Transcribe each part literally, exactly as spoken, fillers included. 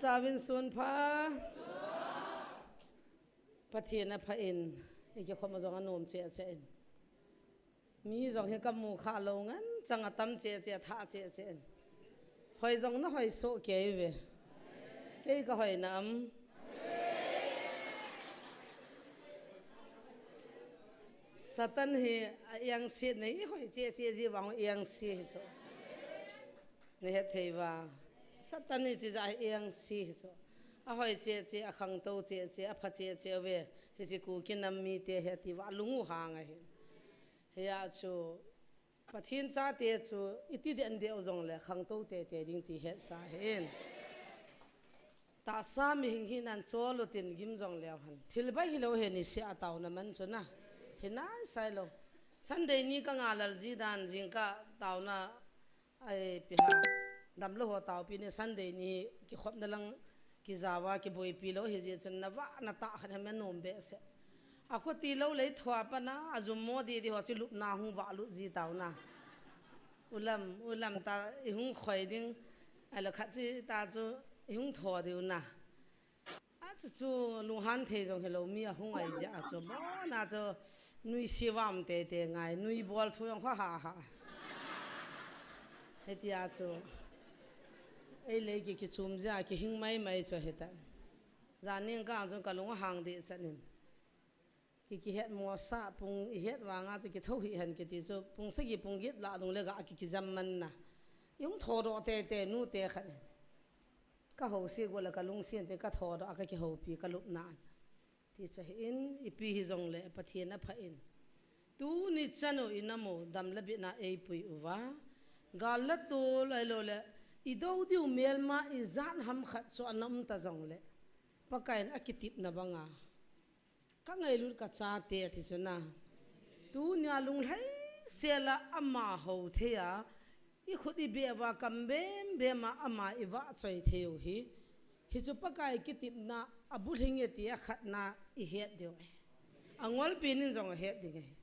Chauvin sun pha. Pathen apha in, ikikhom jong anom cheh cheh in. Mi jong hi kamu kha lou ngen, chang atam cheh cheh, athah cheh cheh in. Hoi jong nahoi soh kei uve. Kei kahoi nam. Satan hi a-angse nei hoi cheh cheh ji vang angse hi chu. Nahet thei uva. Satan hi chu ja hi angse hi chu. Ahoi cheh cheh, akhangtou cheh cheh, apha cheh cheh uve. Hiche Kuki nam mite hi ati uva lung u hang ahi. Hia chu Pathen chate chu iti den deu jongle khangtou tete ding ti hetsa hin. Tahsa mihing hinan chol utin gim jong leu hen. Thil bai hilou hen isea taona man chu na. Hinai sailou. Sunday ni ka ngalal ji dan jingkah taona ai piha. Damlou ho taopi ni Sunday ni kikhopna lang kijaova kiboipi lou hijeh chun nava natah khat hem anom behseh. Akhuti lou lei thua pana, ajum mo didi ho chu lupna hung valut ji taona. Ulam, ulam ta ihung khoi ding. Ahilou khat chu ta chu ihung tho diu na. Achu chu lunghan thei jong hilou mi ahung ai jeh a chu. Bona chu nuisat vam tete ngai, nui bol thu jong kho ha ha. Hitia chu. Eilei ki kichum jeh a kihing mai mai chu hitan. Jan ning kang chun kalung ahang deh chan in. Ki, kihet mo sa pung ihet vanga chu kithou hih hen kiti chu pung sagi pung get lah lung le ga ki, kijam man na. Ihung thodoh tete nute khat in. Ka housi go le ka lungsi inte ka thodoh a ka kihoupi ka lupna chu. Ti chu hi in ipi hijongle Pathen apha in. Tuni chan u inam u dam le bitna eipui uva. Gal le tol ahilou le idou diu melma ijat ham khat chu ana um ta jongle. Pakai in akitepna banga. Ka ngailut ka chate ati chu na. Tunia lunglhai sela ama hou thei a, ikhut ibeh uva kam bem bem a ama ivah choi thei u hi. Hichu Pakai kitepna abulhing e ti akhatna ihet diu ahi. Angolpi nin jong ahet ding ahi.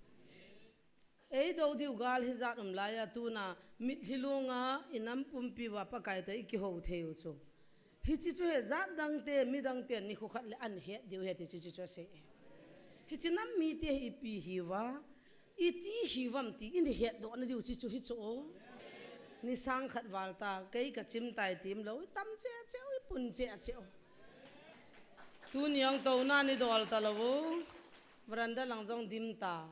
Eidou diu gal hijat um laiya tuna mitlhi lunga inam pumpi uva Pakai toh ikihou thei u chu. Hiche chu hi jat dangte, midangte nikho khat le ahin het diu ahi ti chu, chu, chu asei. Hiche nam mite hi ipi hiuva, iti hiuvam ti ihin hetdoh na diu chu, chu hichu. Ni sang khat val ta, kei kachim tai ti umlou, itam cheh cheh u, ipun cheh cheh u. Tuni jong touna nidol talou u. Veranda lang jong dim ta.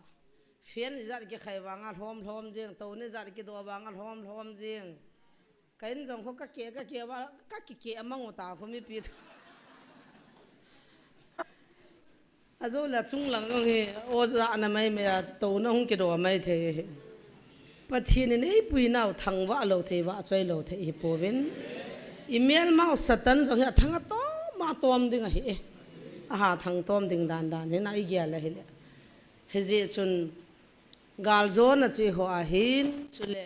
Fan ijat kikhai vanga lhom lhom jing, touna ijat kido vanga lhom lhom jing. Ka in jong kho ka ke, ka ke va, ka kike amang u ta kho mipi. Ajou le achung lang jong hi, oja ana mai mai a, touna hung kido mai thei hi. Pathen in eipui nau thangvah lou thei, vahchoi lou thei hi pouvin. Imelmau Satan jong hi athang atom, atom ding ahi e. Aha thang tom ding dan dan hi na igel ahile. Hijeh chun galjona chu eiho ahin, chule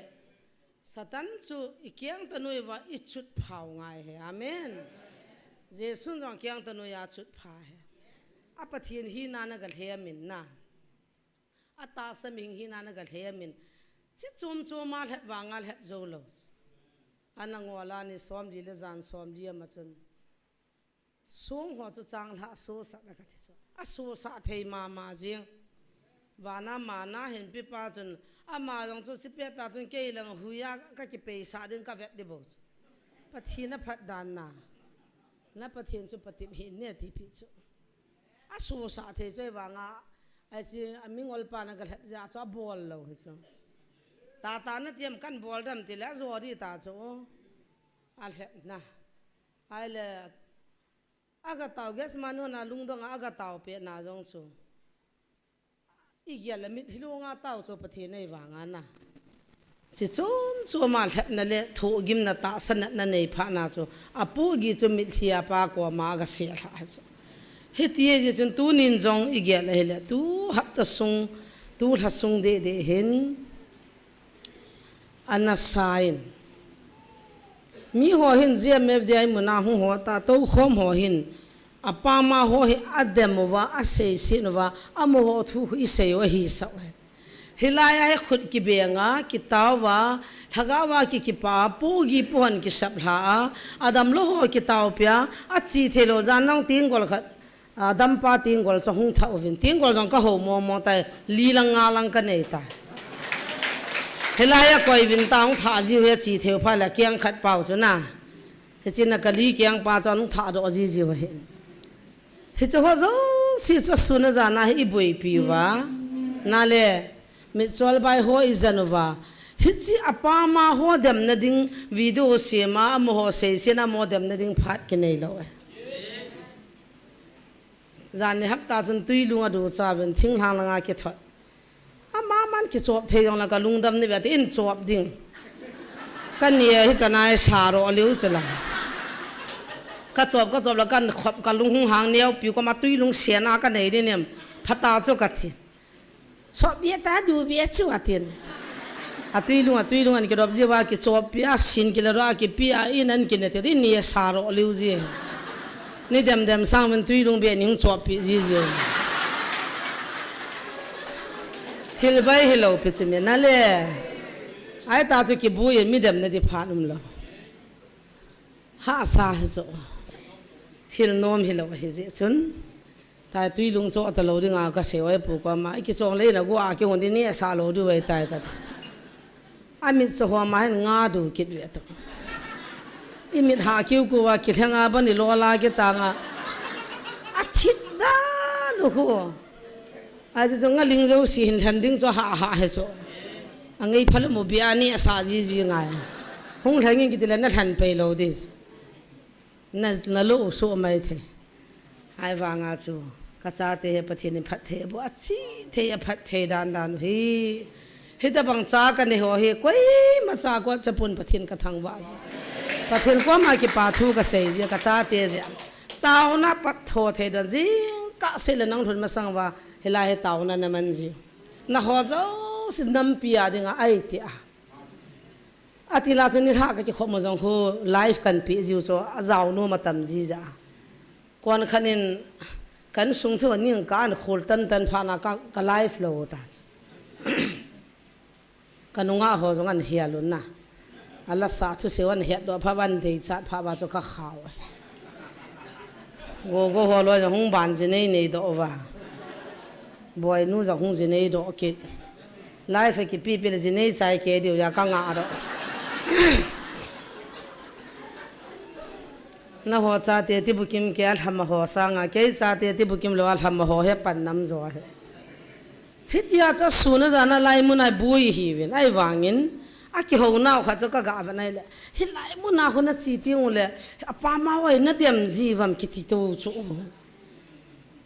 Satan chu ikeng tanoiva ichutphau ngai ahi. Amen. Jesun jong akeng tanoiya achutpha ahi. A Pathen hina nagalhem in na. Atahsa mihing hina nagalhem in. Chi chom chom a lhep vanga lhep jou lou. Ana ngol a ni somli le jan somli ama chun. Song ho chu changlhah sosah na kati chu. Asosah thei mama jing. Vana mana hinpi pa chun. Ama jong chu chipet ta chun kei lang huiya kakipeisah ding kavet ding bou chu. Pathen aphat dan na. Na Pathen chu patep hih in ati pi chu. Asosah thei chu ahivanga. Achi amingol pa nagalhep jeh a chu abol lou hi chu. Tata nati em kan bol dem tile ajo ding ta chu. Alhep na. Ahile, agatao, Gethsemane hon a lungdong a agatao pet na jong chu. Igel le mitlhi lunga tao chu Pathen nei vanga na. Chi chom chom a lhepna le thohgimna tahsa natna nei phat na chu. Apohgih chu mitlhi a pa koma agasel lha chu. Hiti ahi chun tunin jong igel ahile tu hapta sung, tu lha sung deh deh hin. Ana sa in. Mi ho hin G M F D I muna hung ho ta, toukhom ho hin. Apama ho hi adem uva, aseiset uva, amaho thu khu isei u ahisah u ahi. Hilai a hi khut kibenga, kitauva, lhagao va ki kipa, pu gi pu hon kisap lha a, adam lou ho kitau pia, achi thei lou jan nong tinggol khat, a, dampa tinggol chu hung tha uvin, tinggol jong ka ho mo mo tai, li lang nga lang ka nei tai. Hilai a koi vin ta hung tha jiu hi achi thei u pha le kiang khat pau chu na. Hichi na ka li kiang pa chu hung tha doh ji jiu hi. Hiche ho jouse chu sun a jan a hi i boipi uva. Na le, mitchol bai ho i jan uva. Hichi a pa ma ho demna ding video sem a, amaho sei sen a mo demna ding phat kinei lou e. Jan ni hapta chun Tuilung a du cha ven thinglhang langa kithot. Ama man kichop thei jong la ka lungdam ni ve ti in chop ding. Ka ni hi chana e sa ro liu chu la. Ka chop, ka chop la kan khop ka lung hung hang neo piu ka ma Tuilung sian a ka nei ni nem. Phata chu ka ti. Chop bia ta du bia chu a tin. A Tuilung, a Tuilung an kidop ji va kichop pia sin kila ro a kipi a in an kine ti ni sa ro liu ji. Ni dem dem sang ven Tuilung bia ning chop pi ji ji. Thil bai hi lou pi chu mi na le. Ai ta chu kibui mi dem na di phan um lou. Ha sa hi jo. Thil nom hi lou hi ji chun. Tai Tuilung cho ta lou ding a ka se oi pu ko ma. Ki chong le na gu a ki hon di ni sa lou di wei tai ka. A mit cho ho ma hin nga du kit ve to. I mit ha kiu ku wa ki lhenga ba ni lo la ki ta nga. A thip da lu hu. A chu chu nga ling jo si hin lhan ding chu ha ha he chu. A ngei phal mu bia ni a sa ji ji ngai. Hung lhang in ki ti le na lhan pei lo dis. Na, na lo so mai the. Ai vanga chu. Ka chate he Pathen in phatthei bu a chi thei a phatthei dan dan hi. Hita bang cha ka ne ho hi koima cha ko cha pun Pathen ka thangvah ji. Pathen koma kipa thu ka sei ji ka chate ji. Tauna pat tho thei dan jing ka se le nang lhun masang va. Hilai hi tauna na man ji. Na ho jouse nampi a dinga ai ti a. Ati la chu ni lha ka kikhop ma jong khu live kan pi jiu chu a jao nu ma tam ji ja. Kon khan in kan sung thu ning ka an khol tan tan pha na ka, ka live lo ta. Ka nunga ho jong an hial un na. A la sa thu se wan het do pha wan dei chat pha ba chu ka khao. Go go ho lo jong hung ban ji nei nei do va. Boi nu jong hung ji nei do kit. Live kipi pi le ji nei chai ke diu ya ka nga do. Na ho chate ti bukim ke a lham ho sanga, kei chate ti bukim lo a lham ho he pan nam jo he. Hitia chu suna jana lai mun a bui hi vin, ai vangin, a kiho nau kha chu ka ga van ai le. Hi lai mun a khu na chi ti u le, a pa ma hoi na dem ji vam kiti to chu.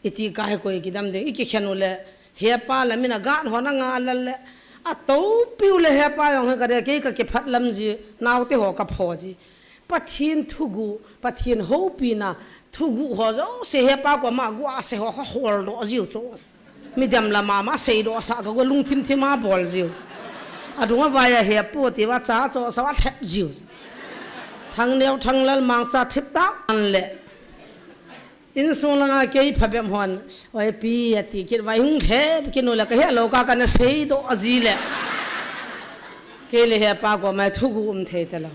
Iti ka he koi kidam ding, i kikhen u le, he pa la min a gan ho na nga lal le, a to piu le he pa jong he ka de, kei ka kiphat lam ji, nau te ho ka pho ji. Pathen thugu, Pathen hopina, thugu ho jouse he pa ko ma gu a se ho ka hol do jiu chu. Mi dem la mama sei do sa ka gu lungthim thim a bol jiu. A dunga vai a he pu ti va cha cho sa va thep jiu. Thang neo thang lal mang cha thip ta an le. Insung langa kei phabep hon, oi pi, ati kit vai hung lhep kinu le ka he lo ka kana sei do a ji le. Kei le he pa ko mai thugu um thei ta lo.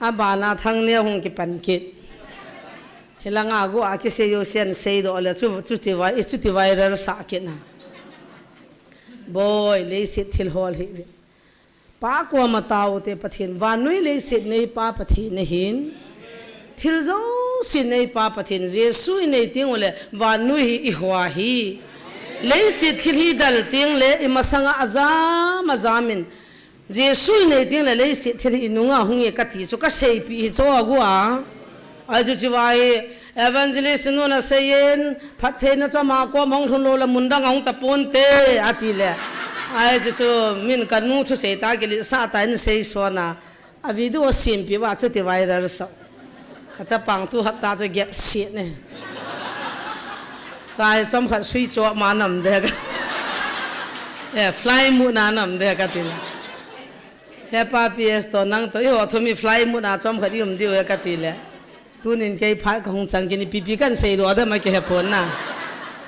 A bana thang le hung kipan kit. Hilanga gu a kisei yo sian sei do le chu, chu ti vai, chu ti viral sa kit na. Boi, leiset thil hol hi. Pa koma tao te Pathen, vannoi leiset nei pa Pathen ahin. Thil jouse nei pa Pathen, Jesu i nei teng u le, vannoi hi i hua hi. Leiset thil hi dal teng le, i masanga ajam, ajam in. Jesu i nei teng le, leiset thil hi i nunga hung e ka ti chu ka seipi hi cho a gu a. Ai chu chu vai, evangelist nu na seiyin, phattheina chu ama koma hung lhun lo la mun dang a hung ta pon te, ati le. Ai chu chu min ka nu thu sei ta kili sa ta in sei so na. A video sim pi va chu ti viral so. Ka cha pang tu hap ta chu gep si ne. Kai chom khat sui cho ma nam de ka. Eh, fly mu na nam de ka ti le. He pa P S to nang to, i ho thu mi fly mu na chom khat i um diu he ka ti le. Tunin kei phat ka hung chang kini pipi kan sei lo da ma ke he pon na.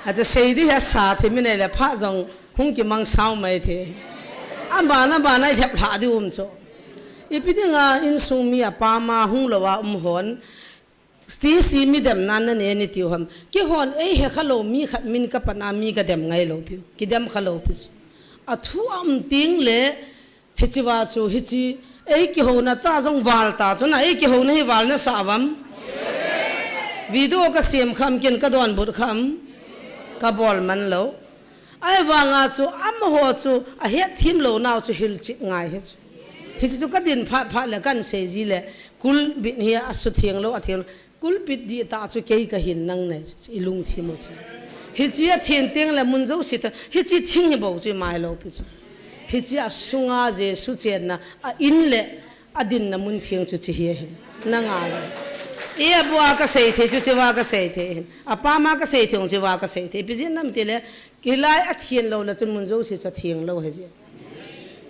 A chu sei di he sa thi mi nei le pha jong Hung kimang sao mai the. Abana bana lhep lha di um chu. Ipi dinga insung mi apama hung lou a um hon. Ti si mi dem nan na ne ni tiu ham. Kihon ei he kha lou mi khat min ka pana mi ka dem ngai lou piu. Ki dem kha lou pi chu. A thu a um ting le hichi va chu hichi ei kihona ta jong val ta chu na ei kihona hi val na sa vam. Video ka siam kham ken ka don but kham. Ka bol man lou. Ahivanga chu amaho chu ahet thim lou nau chu hilchet ngai hi chu. Hichi chu ka din phat phat le kan sei ji le kulbit hi a su thiang lou a thiang lou. Kulbit di ta chu kei ka hin nang nei chu i lungthim u chu. Hichi a thian teng le mun jouse ta hichi thing hi bou chu i mai lou pi chu. Hichi a sunga Jesu chenna a in le a dinna mun thiang chu chi hi ahin. Na ngai. E a bua ka sei thei chu chi va ka sei thei hin. A pa ma ka sei thei chu va ka sei thei. Pi jin nam ti le Kilai a thian lou le chun mun jouse chu thiang lou he ji.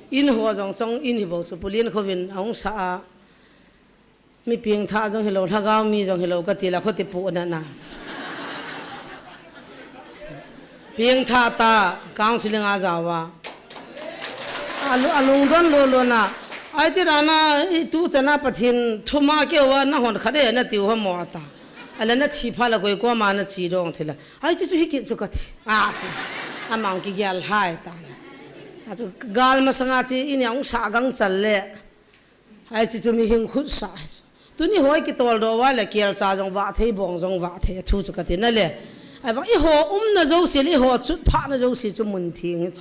In ho jong chong in hi bou chu pulian khovin a hung sa a. Mi piang tha jong hi lou, lhagao mi jong hi lou ka ti la kho ti pu na na. Piang tha ta counseling a jawa. A lu-, a lungdon lo lo na. Ai ti ra na, i tu chana Pathen thuma keu a na hon kha de na tiu ha mo ta. A la na thi pha la koi ko ma na chi dong thi la. Ai chu chu hi ki chu ka thi. A ti. Amang ki gel hai ta. A chu gal masanga chi in yang sa gang chal le. Ai chu chu mi hing khut sa. Tuni hoi ki tol do wa le kial cha jong va thei bong jong va thei thu chu ka ti na le. Ai vang i ho um na jouse le i ho chut pha na jouse chu mun thing.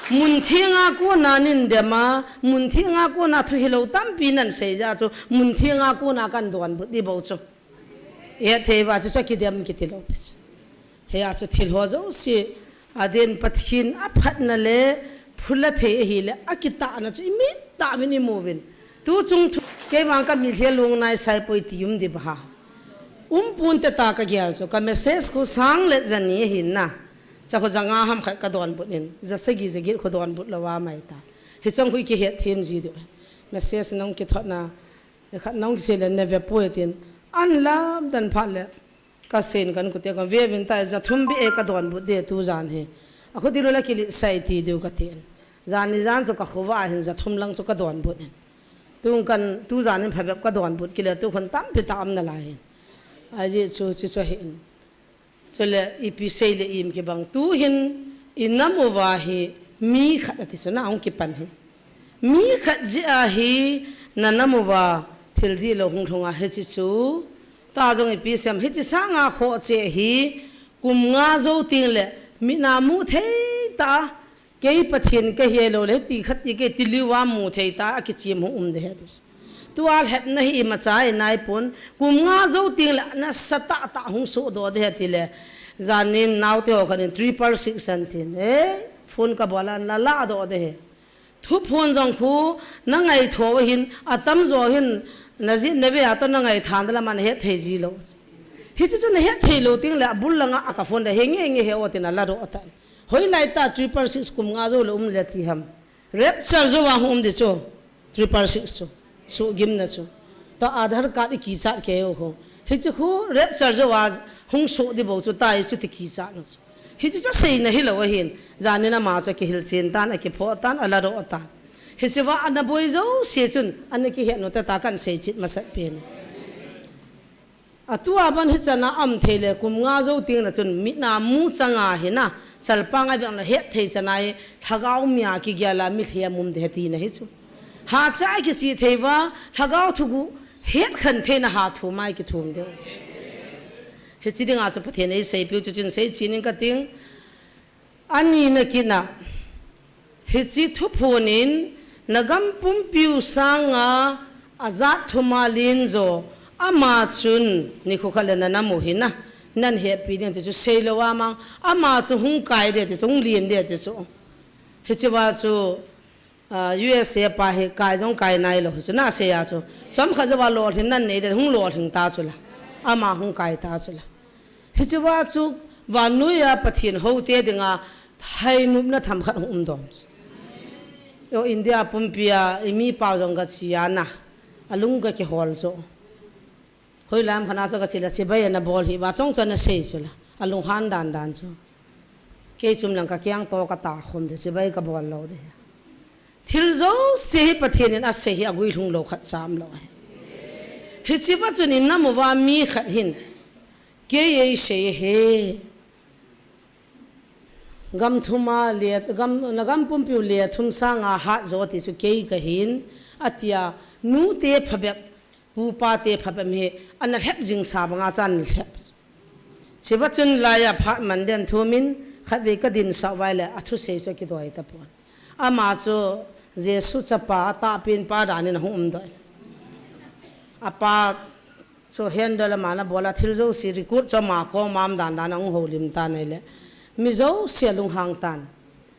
Mun thing a ko na nin dem a, mun thing a ko na thu hi lo tampi nan sei ja chu mun thing a ko na kan don but di bo chu. E thei va chu chu ki dem ki ti lo pi chu. He a chu thil ho jouse a den Pathen a phatna le phula thei ahi le a kitahna chu i mit ta vin i mu vin. Tu chung thu kei vang ka mi lhe lung nai sai poi ti um di ba ha. Um pun te ta ka gel chu ka message khu sang le zani ahin na. Cha khu zanga ham khat ka don but in. Za sagi za git khu don but lo wa mai ta. Hi chang khu i ki het thim ji du. Message nong ki thot na. Khat nong ki se le ne ve poi tin. An lam dan phat le. Ka sen kan kute kan ve vin ta za thum bi e ka don but de tu jan he. A khu di lo la ki li sai ti diu ka tin. Jan ni jan chu ka khu va hin za thum lang chu ka don but hin. Tung kan tu jan in phabep ka don but ki le tu khun tampi ta am na lai hin. A ji chu chi chu hin. Chu le ipi sei le im ki bang tu hin i nam u va hi mi khat a ti chu na ong ki pan hi. Mi khat ji a hi na nam u va thil di lo hung thung a hi chi chu. Ta jong ipi sem hi chi sanga kho che hi kum nga zo ting le mi na mu thei ta. Kei Pathen ka hi lo le ti khat ti kei ti liu a mu thei ta a kichim hung um de he ti. Tu a lhepna hi ima cha i nai pon kum nga zo ting le na sa ta ta hung so do de he ti le. Zanin nau te ho khan in triple six an tin. Eh, phone ka bol an la la do de he. Thu phone jong khu na ngai tho hin a tam jo hin na ji na ve a to na ngai than da la man he thei ji lo. Hi chu chu na he thei lo ting le a bul langa a ka phone da he nge nge he o tin a la do ta. Hoilai ta triple six kum nga zo le um le ti ham. Rapture zo va hung um di chu. Triple six chu. Su gim na chu. Ta Aadhaar card i kichat kei u ho. Hi chu khu rapture zo va hung su di bo chu ta i chu ti kichat na chu. Hi chu chu sei na hi lo a hin. Zanin ama chu ki hil chin tan a ki pho tan a la do tan. Hi chu va ana boi zo se chun ana ki he no ta ta kan sei chit ma sa pen. A tu a ban hi chana am thei le kum nga zo ting na chun mi na mu changa hi na chalpang a veng na het thei chana i lhagao mi a ki gel a mi hliam um de he ti na hi chu. Ha cha ki si thei va lhagao thu gu het khan thei na ha thu mai ki thum de. Hi chi ding a chu Pathen ei sei piu chu chun sei chi ning ka ting. Ani na kina. Hichi thuphun in na gam pumpiu sanga a jat thuma lin jo ama chun ni khu kha le na na mu hi na. Nan he pi ding ti chu sei lo ama. Ama chu hung kai de ti chu hung lin de ti chu. Hichi va chu, ah, U S A pa hi kai jong kai nai lo chu na sei a chu. Chom kha jo va lo thin nan nei de hung lo thin ta chu la. Ama hung kai ta chu la. Hichi va chu vannoi a Pathen hote dinga hainupna themkhat hung um dom. Yo India pumpi a i mi pau jong ka chi a na. A lung ka kihol chu. Hoi lam khana chu ka chi la chibai na bol hi va chong chu na sei chu la. A lung han dan dan chu. Kei chom lang ka kiang to ka ta khom de, chibai ka bol lou de. Thil jouse hi Pathen in asei hi agui lhung lou khat cha umlou ahi. Hiche va chun i nam uva mi khat hin, kei eisei e. Gam thum a le, gam, na gam pumpi u le thum sanga hat jo ti chu kei kahin, atia, nute phabep, pupa te phabep hi, ana lhep jing sa banga chu ana lhep. Hiche va chun laiya phat man den thum in, khatvei ka dinsah uva ahile, athusei chu akidoi tapon. Ama chu Jesu chapa, atahpen pa dan in ahung um doh. Apa chu handle ama ana bol a, thil jouse record chu ama koma um dan dan a ahung houlim tan ahile, mi jouse alunghang tan.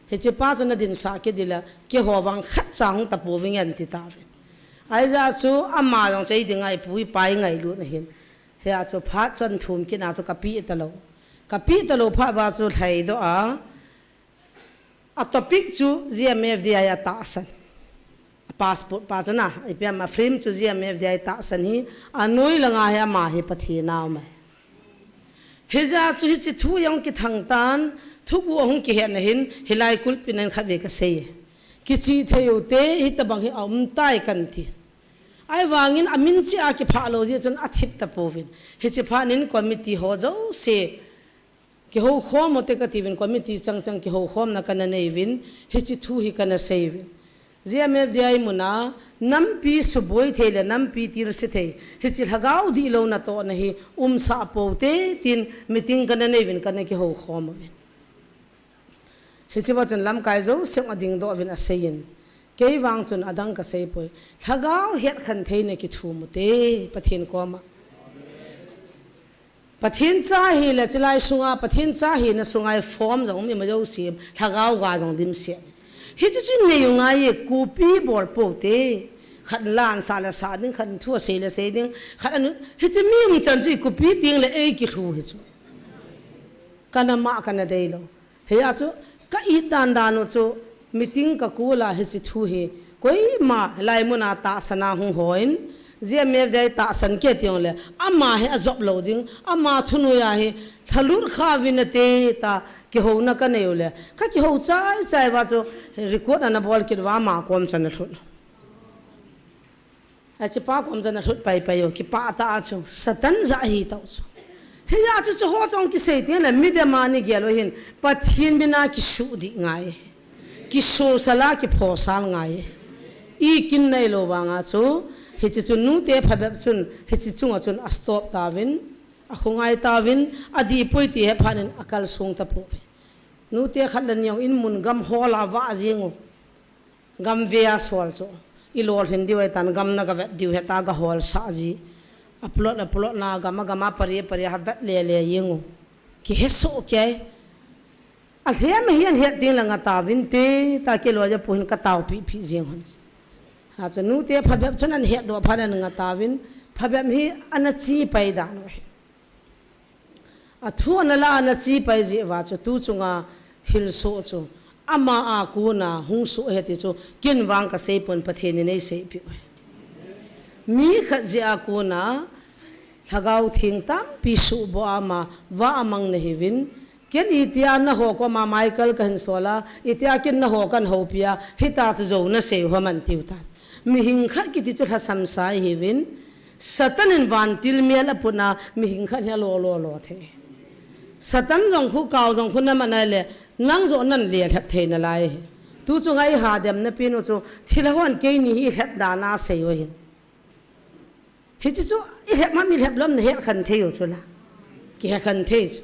Hiche pa chu na dinsah kit ding le, keiho vang khat cha hung tapouvinge ati tauvin. Ahijeh chun ama jong chu ei dinga ipu ipa ingailut na ahin. Hia chu phat chun thum kit na chu ka peh talou. Ka peh talou phat uva chu lhaidoh a, a topic chu G M F D I a tahsan. A passport pa chu na, ipi ham a film chu G M F D I tahsan hi, anoi langa hi ama hi Pathen a um ahi. Hijeh chun hiche thu jong kithang tan, thuguh ahung kihet na hin, hilai kulpi nan khatvei ka sei. Kichih thei u te, hitobang hi aum tai kan ti. Ahivangin amin cheh a kiphah lou jeh chun athip tapouvin. Hiche phat nin committee ho jouse, kihoukhom u te ka tiuvin, committee chang chang kihoukhomna kana nei uvin, hiche thu hi kana sei uvin. G M F D I mun a, nampi suboi thei le nampi tilse thei, hiche lhagao dihlou natohna hi umsah pou te, tin meeting kana nei uvin kana kihoukhom uvin. Hiche va chun lamkai jouse adingdoh uvin aseiyin. Kei vang chun adang ka sei poi. Lhagao hetkhen theina kithum u te, Pathen koma. Pathen cha hi le chilai sunga, Pathen cha hina sunga hi form jong um ima jouse, lhagao ga jong dimset. Hiche chu nei u ngai e, copy bol pou te. Khat la ana sah le sah ding, khat thu asei le sei ding, khat anu, hiche mi um chan chu i copy ding le ei kilhu hi chu. Kana mah kana deilou. Hia chu, ka it dan dan u chu, meeting ka kol a hiche thu hi, koima laimun a tahsan a hung hon, G M F D I tahsan kei ti jongle, ama hi ajop lou ding, ama thunoi a hi, lhalut kha uvin ati ta, kihouna ka nei u le, ka kihou chai chai uva chu, record ana bol kit uva ama kom chu ana lhut. Hiche pa kom chu ana lhut pai pai u, kipah tah a chu, Satan jah ahi tau chu. Hia chu chu ho chong kisei teng le, midang a ni gel u hin, Pathen min a kisuhdih ngai. Kisosal a, kiphosal ngai. I kin nei lou vang a chu, hiche chu nute phabep chun, hiche chunga chun a stop tauvin, akhongai tauvin, adih poi ti he phat in akalsong tapoi. Nute khat le ni jong in mun gam hol a vah jing u. Gam ve a sol chu. I lolhin diu ahitan gam na ga vet diu heta ga holsah ji. A plot, a plot na gam a gam a pari, pari a vet le le jing u. Kihe soh kei. A lhem hi ana het ding le nga tauvin te, ta kei loi a pu hin ka taopi pi jing hon. Ha chu nute phabep chun ana hetdoh phat in nga tauvin, phabep hi ana chi pai dan u ahi. A thu ana la ana chi pai jeh uva chu tu chunga thilsoh chu ama a kona hung soh ahi ti chu ken vang ka sei pon, Pathen in ei seipeh u ahi. Mi khat jeh a kona Lhagao Theng tampi suhboh a ama vah a mang na hiuvin, ken itia na ho koma Michael ka hin sol a, itia ken na ho kan houpi a, hita chu jou na sei u ham an tiu ta. Mihing khat kiti chu lhasam sa ihiuvin, Satan in vantil mel a put na, mihing khat hi a lo lo lo thei. Satan jong khu, kau jong khu na man ahile, nang joh nan le lhep thei nalai hi. Tu chunga i hadem na pen u chu, thilha hon keini hi i lhep dan a sei u ahin. Hiche chu, i lhep ham i lhep lom na het khen thei u chu la. Kihe khen thei chu.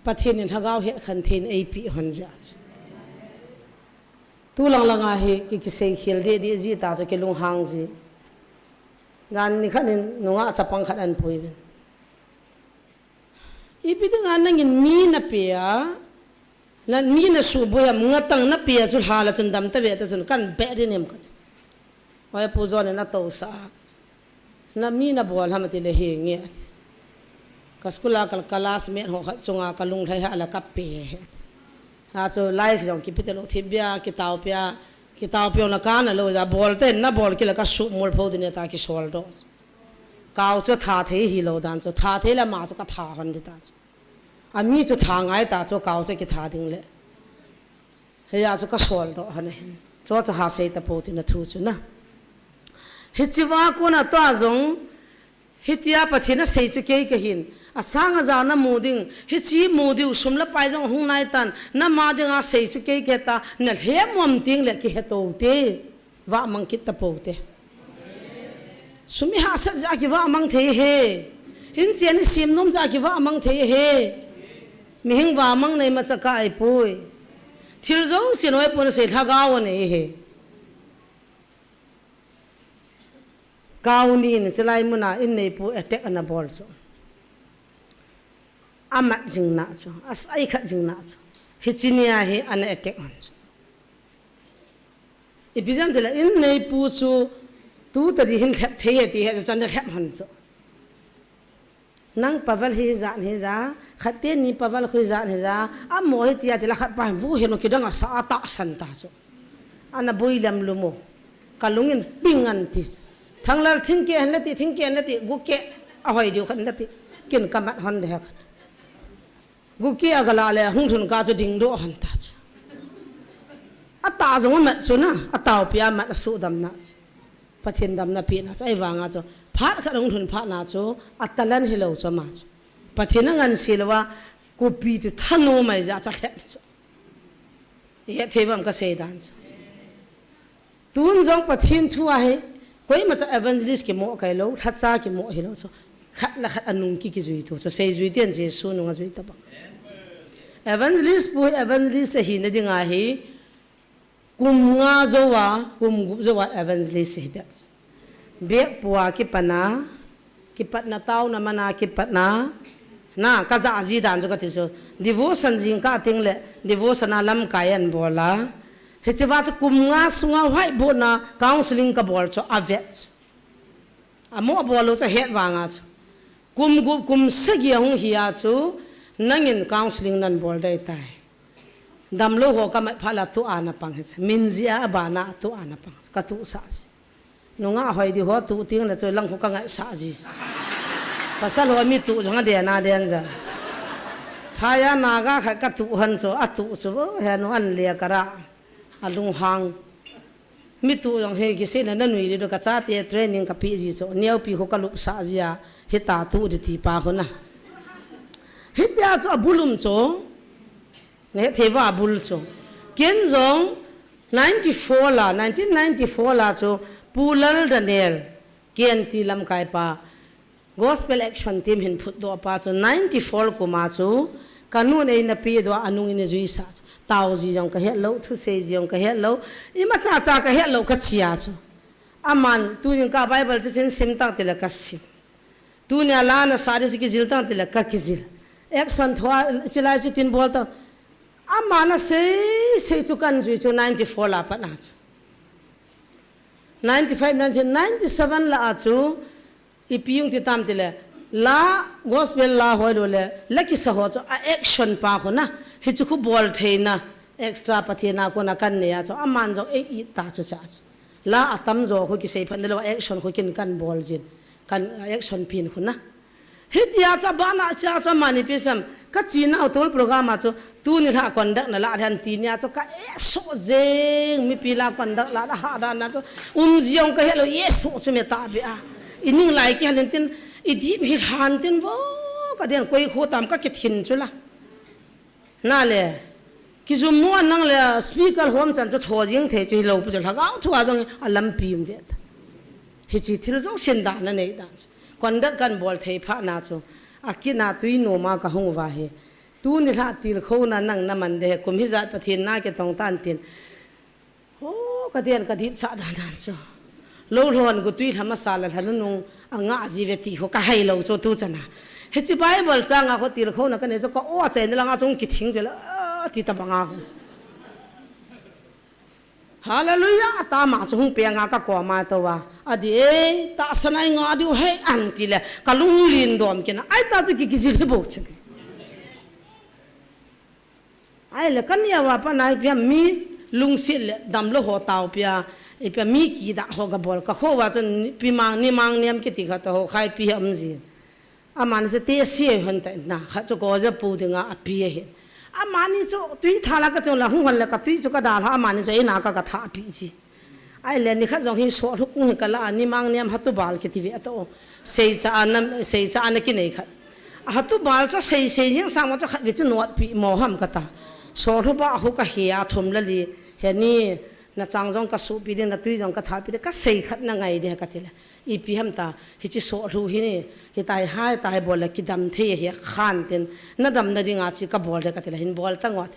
Pathen in Lhagao het khen thei in ei peh hon jeh chu. Tu lang lang a hi ki, kisei khel deh deh ji ta chu kilunghang ji. Jan ni khat in nungah chapang khat an pui uvin. Ipi dinga nangin mi na pe a, na mi na suboi ham, ngatang na pe a chu lha la chun dam ta ve ta chun kan beh ding em ka ti. Oi Pu John in a tousah a. Na mi na bol ham ati le henge ati. Ka school a ka classmate ho khat chunga ka lunglhai ha la ka pe he ati. Ha chu life jong kipi talou thipbeh a, kitaopi a, kitaopi jong na ka na lou ja bol te na bol kila ka sumol pho ding e ta kisol doh. Kau chu tha thei hilou dan chu, tha thei le ama chu ka tha hon ding ta chu. Ami chu tha ngai ta chu kau chu kitha ding le. Hiya chu ka sol doh hon ahin. Chu chu ha sei ta po tina thu chu na. Hichi va kona tua jong, hitia Pathen a sei chu kei ka hin. A sang a ja na mu ding. Hichi mu diu sum le pai jong hung nai tan. Na ma ding a sei chu kei ka ta. Na hlem mom ting le kihe to te. Vah mang kit ta po te. Sum i hahsat jeh a kivah mang thei e. Inchen i sem nom jeh a kivah mang thei e. Mihing vah mang nei ma cha ka ai poi. Thil jouse noi pon sei lhagao nei e. Kau ni in silai muna in neipu attack ana bol chu. Amat jing na chu. Asai khat jing na chu. Hichi nia hi ana attack hon chu. Ipi jam tile in neipu chu tu ta di hin lhep thei e ti he chan da lhep hon chu. Nang paval hi jan hi ja, khat te ni paval khu jan hi ja, amo hi tia tila khat pa hin vu hin kidang a sa a ta san ta chu. Ana bui lem lu mo. Ka lungin ping an ti. Thanglal thingke han la ti, thingke han la ti, guke a hoi diu khan la ti. Kin ka mat hon de khat. Guki a gala le hung thun ka chu ding do hon ta chu. A ta jong a mat chu na, a tau pi a mat a su dam na chu. Pathen dam na pi na chu, ai vanga chu. Phat khat hung thun phat na chu, a talan hi lo chu ma chu. Pathen a ngan si lo a, kupi ti thanu mai ja cha thlep chu. Ye thei vam ka sei dan chu. Tun jong Pathen thu ahi, koima cha evangelist kimo kai lo, lhacha kimo hi lo chu. Khat le khat anung ki kijui tu chu, sei jui tian Jesu nung a jui ta bang. Evangelist pu evangelist ahi na ding ahi, kum nga jo a, kum gup jo a evangelist hi bep. Bep pu a kipana, Kipatna tauna mana kipatna. Na, ka ja ji dan chu ka ti chu. Devotion jing ka ting le, devotion a lamkai an bol a. Hichi va chu kum nga sunga whiteboard na counseling ka bol chu a vet chu. Amo a bol lo chu het vanga chu. Kum gup kum sagi a hung hi a chu, nangin counseling nan bol dei tai. Damlo ho ka mat pha la tu ana pang hi chu. Min ji a bana tu ana pang chu. Ka tu sa ji. Nunga hoi di ho tu ting le chu lang khu ka ngai sa ji. Pasal ho mi tu jong a den a den ja. Phaya naga khat ka tu han chu, a tu chu vo, he nu an le ka ra. A lung hang. Mi tu jong he ki se na na nui di do ka cha te training ka pi ji chu. Neo pi khu ka lup sa ji a. Hita tu di ti pa khu na. Hitia chu a bulum chu. Ne thei va bul chu. Ken jong ninety-four la, nineteen ninety-four la chu Pu Lal Daniel, K N T lamkai pa, Gospel Action Team hin phut doh pa chu ninety-four kum a chu ka nun eina pi doh a nung in jui sa chu. Tau ji jong ka het lo, thu sei ji jong ka het lo, ima cha cha ka het lo ka chi a chu. Aman tu jing ka Bible chu chin sim tak ti le ka sim. Tunia la na sa di si kijil tang ti le ka kijil. Action thua chilai chu tin bol tang. Ama na sei, sei chu kan jui chu ninety-four la pat na chu. Ninety-five, nineteen ninety-seven la a chu, ipi jong ti tam ti le, la gospel la hoi lo le, la kisa ho chu a action pa khu na, hi chu khu bol thei na, extra Pathen a kona kan nei a chu, aman jong ei it ta chu cha chu. La atam jo khu kisei phat na lo, action khu kin kan bol jin. Kan action pin khu na. Hitia chu bana cha chu mani pisam. Ka chi nau tol program a chu tuni lha conduct na la dan ti nia chu ka eso jeng mi pi la conduct la ha dan na chu um jiong ka helo eso chu me ta be a. I ning lai ki halin tin i dip hi han tin vo ka den koi khu tam ka ki thin chu la. Na le, kijum mu an nang le, speaker hom chan chu tho jing thei chu hi lo pu chu lhagao thu a jong a lampi um ve ta. Hichi thil jong sin da na nei dan chu. Conduct kan bol thei pha na chu. A kina tui nu ma ka hung va hi. Tuni lha til kho na nang na man de he. Kum hi jat Pathen na ke tong tan tin. Ho, ka den ka dip cha dan dan chu. Lo lhon gu tui lhama sa la lhanu nung a nga ji ve ti ho ka hai lo chu tu chana. Hichi Bible chang a ho til kho na ka ne chu ka o chai na langa chung ki thing chu la, a, ti ta banga ho. Hallelujah, ta ma chu hung pe nga ka ko ma to wa. A di e, ta sanai nga diu he an ti le, ka lung lin dom kina. Ai ta chu ki ki jil hi bo chu. Ai le, ka nia va pa nai pia mi lungsit le damlo ho tau pia, i pia mi ki da ho ga bol ka kho va chun pi mang ni mang niam ki ti kha to ho khai pi ham ji. Amani chu te sia hon ta na, khat chu ko ja pu dinga api ahi. Amani chu tui thala ka chu la hung hon le ka tui chu ka dalha, amani chu eina ka ka tha api ji. Ai le ni khat jong hin so lhu kung hi ka la ni mang niam hatu bal kiti ve ta o. Sei cha ana, sei cha ana ki nei khat. A hatu bal cha sei sei jing sang ma cha khat ve chu not pi mo ham ka ta. So lhu ba hu ka hi a thum la li he ni na chang jong ka su pi ding na tui jong ka tha pi de ka sei khat na ngai de ka ti le. Ipi ham ta, hichi so lhu hi ni, hi tai hai tai bol le kidam thei hi khan tin, na dam na dinga chi ka bol de ka ti le hin bol ta ngot.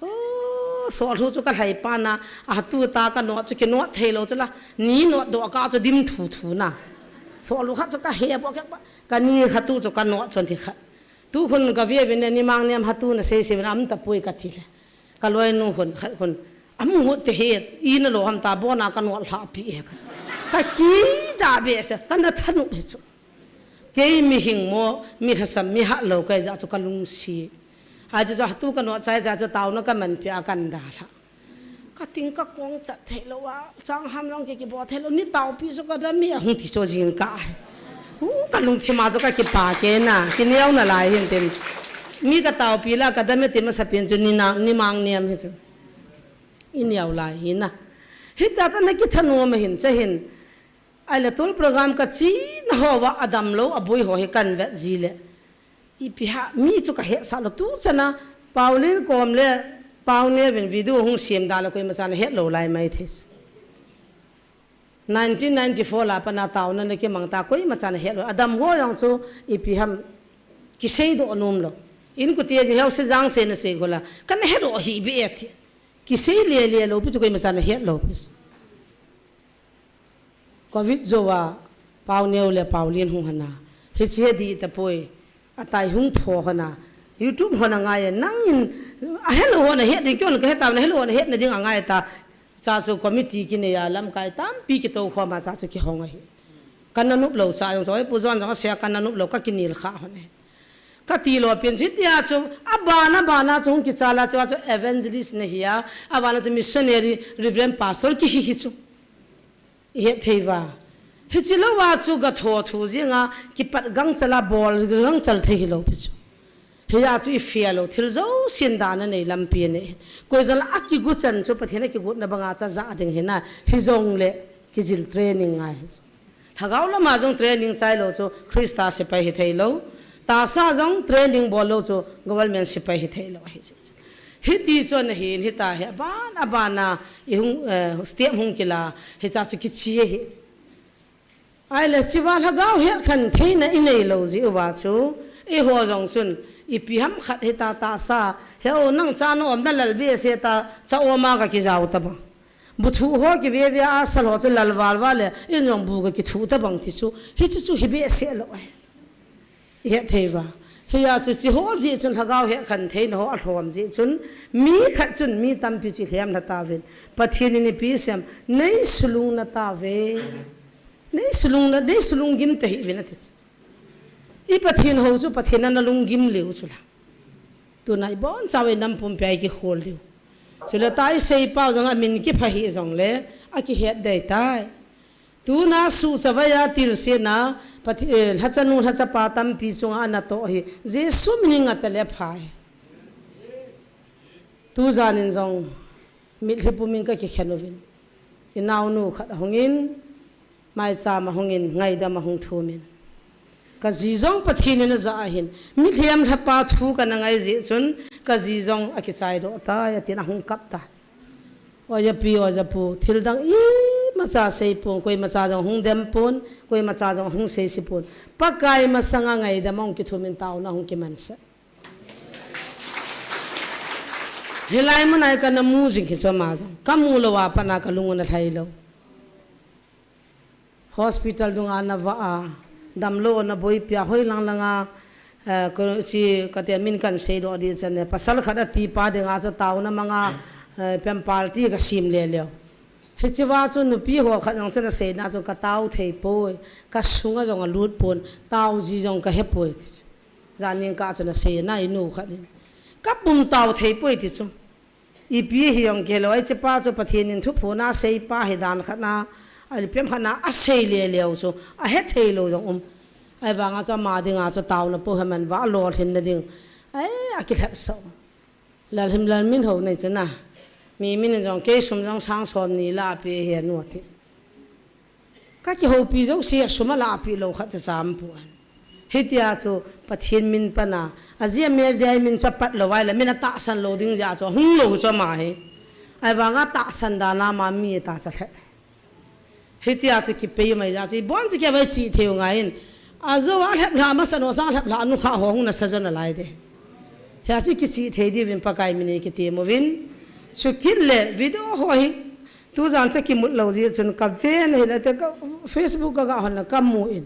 O, so lhu chu ka lhai pa na, a tu ta ka not chu ki not thei lo chu la, ni not do ka chu dim thu thu na. So lhu khat chu ka he bo ka pa, ka ni khat tu chu ka not chon thi khat. Tu khun ka ve ve ne ni mang niam hatu na sei sei na am ta pui ka ti le. Ka loi nu hun, khat hun. Amu ngut te he, i na lo ham ta, bo na ka nual hla pi e ka. Ka ki da be se, ka na thanu he chu. Kei mi hing mo, mi lhasam, mi ha lo kai ja chu ka lungsi. A chu ja tu ka nual chai ja chu tau na ka man pi a kan da hla. Ka ting ka kong chat thei lo a, chang ham long ki ki bo thei lo, ni tau pi chu ka da mi a hung ti cho jing ka. Hu ka lung thi ma chu ka ki pa ke na, ki neo na lai hin tin. Mi ka tau pi la ka da mi ti ma sa pin chu ni na, ni mang niam hi chu. I neo lai hi na. Hi ta cha na ki thanu ma hin cha hin. Ai la tul program ka chi na ho wa adam lo a bui ho hi kan vet ji le. Ipi ha mi chu ka he sa lo tu cha na Pauline kom le Pau ne vin video hung siam da lo koi ma cha na he lo lai mai this. Nineteen ninety-four la pana tau na na ki mang ta koi ma cha na he lo. Adam ho yang chu ipi ham ki sei do num lo. In ku ti a ji heo se jang se na sei ko la. Kan he do hi bi e ti. Ki sei le le lo pi chu koi ma cha na he lo pi. Covid zo a Pau Neu le Pau Lin hung hana. Hi chi di ta poi. A tai hung pho hana. YouTube hona ngai nang in a hello hona het ding kyon ka heta na hello hona het na ding a ngai ta. Cha chu committee ki ne ya lam kai tam pi ki to kho ma cha chu ki hong a hi. Kan na nup lo cha jong zoi pu zon jong a sia kan na nup lo ka ki nil kha hona. Ka ti lo pin chi tia chu a bana bana chu hung ki cha la chu a chu evangelist na hi a. A bana chu missionary reverend pastor ki hi hi chu. I het thei va. Hichi lo va chu ga tho thu jinga kipat gangchal a bol gangchal thei hi lo pi chu. Hi a chu i fia lo thil zo sin dan a nei lampi a nei. Koi zon la a kigu chan chu Pathian a kigut na banga cha za ding hi na hi zong le kijil training ngai hi chu. Lhagao lama zong training chai lo chu Krista sipai hi thei lo. Tasa zong training bol lo chu government sipai hi thei lo hi chu. Hiti chun ahin hita hi aban abana i hung, eh, step hung kila hi cha chu kichi hi. Ai le chiva lhagao hiat khan theina i nei lo ji uva chu i ho jong chun ipi ham khat hita tasa he o nang cha no om na lal be se ta cha o ma ka ki jau ta ba. Bu thu ho ki ve ve a sal ho chu lal val val le in jong bu ka ki thu ta bang ti chu hi chu chu hi be se lo ai. I het thei va. Hi a chu chi ho ji chun lhagao he khan theina ho a hlom ji chun mi khat chun mi tampi chi hliam na ta vin. Pathian in ipi sem nei sulung na ta ve. Nei sulung na, nei sulung gim te hi vin a ti. I Pathian ho chu Pathian na lung gim liu chu la. Tuna i bon chawi nam pumpi ai ki khol liu. Chule ta i sei pau jong a min ki pha hi jong le a ki het dei tai. Tuna su chavai a til se na Pathi-, eh, lhachanu lhachapa tampi chunga ana to hi. Jesu min nga ta le phai. Tu janin jong mitlhi pumin ka ki khen uvin. I naunu khat a hungin, maicham a hungin, ngaidam a hung thumin. Ka ji jong Pathian in a ja ahin, mitlhi am lhapa thu ka na ngai ji chun, ka ji jong a kichai do ta, a tin a hung kap ta. Oja pi, oja pu, thil dang imacha sei pon, koimacha jong hung dem pon, koimacha jong hung sei si pon. Pakai masanga ngaidam a hung kithumin tauna hung kimansa. Hilai mun ai ka na mu jing hi chu ama jong. Ka mu lo a pat na ka lung na thai lo. Hospital dunga na va a. Dam lo na boipi a hoi lang langa, eh, ko si ka te min kan sei do di chan ne. Pasal khat a ti pa dinga chu tauna manga, eh, pem party ka sim le leo. Hichi va chu nupi ho khat jong chu na sei na chu ka tau thei poi. Ka sunga jong a lut pon. Tau ji jong ka he poi. Janin ka chu na sei na i nu khat in. Ka pum tau thei poi ti chu. Ipi hi jong ke lo, ai che pa chu Pathian in thuphon a sei pa hi dan khat na, a lipem khat na, a sei le leo chu, a he thei lo jong um. Ahivanga chu ama dinga chu taona po hi man va lolhinna ding. Ai, akilhep sah. Lalhim lalmin ho nei chu na. Mi min jong kei sum jong sang som ni la pe hi anu ati. Ka kihoupi jouse a sum a lahpeh lou khat cha cham pon. Hitia chu Pathen min pana, ajeh a media min chu apat lou vai le, min atahsan lou ding jeh a chu ahung lou chu ama hi. Ahivanga tahsan dan a ama mi ta cha lhep. Hitia chu kipei mai jeh a chu, ibon chu kei vai chi thei u ngai in. Ajou a lhep lha masa no sang lhep lha nu kha ho hung nasa jo nalai de. Hia chu kichi thei diuvin Pakai min in kitem uvin. Chukit le video ho hi tujan cha kimut lou jeh chun ka ven ahile te ka Facebook ka ga hon la ka mu in.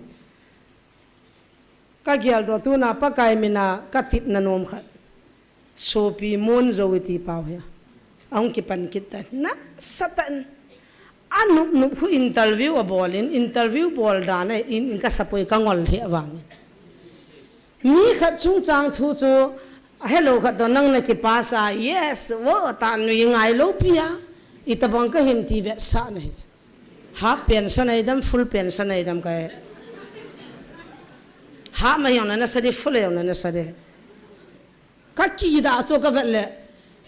Ka geldoh tuna Pakai min a ka tepna nom khat. Sopi Mon Jou iti pau hi. Ahung kipan kit tan. Nasatah in. Anup nup khu interview abol in, interview bol dan a in, in ka sapoi ka ngol hi avang in. Mi khat chungchang thu chu, hello khat to nang na kipas a, yes, wo, ta nui ngai lou pi a. Itobang ka him ti vetsahna hi. Half pension a idam, full pension a idam ka he. Half a jong na nasa di, full a jong na nasa di. Ka kidah chu ka vet le.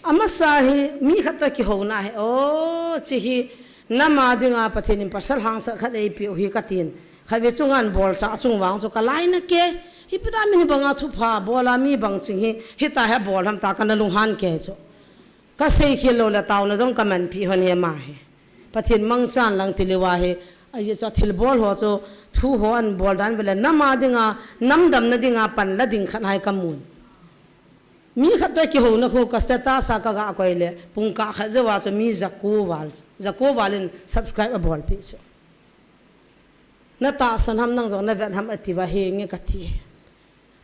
Amasa hi mi khat to kihouna hi. O, chi hi nam a dinga Pathen in pasal hangsan khat eipeh u hi ka tin. Khatvei chunga an bol cha chung vang chu ka lainat ke. Hi pi da min banga thupha bol a mi bang ching hi. Hita hi bol ham ta ka na lunghan ke chu. Ka seikhel lou le taona jong ka manpi hon hi ama hi. Pathen mangchan lang ti lou a hi. Ajeh chu athilbol ho chu thu ho an bol dan vele nam a dinga, nam damna dinga pan la ding khat hi ka mun. Mi khat to kihouna khu ka status a ka ga koi le, pungkah khat jou a chu mi jako val, jako val in subscribe abol pi chu. Na tahsan ham nang jong na vet ham ati va henge ka ti.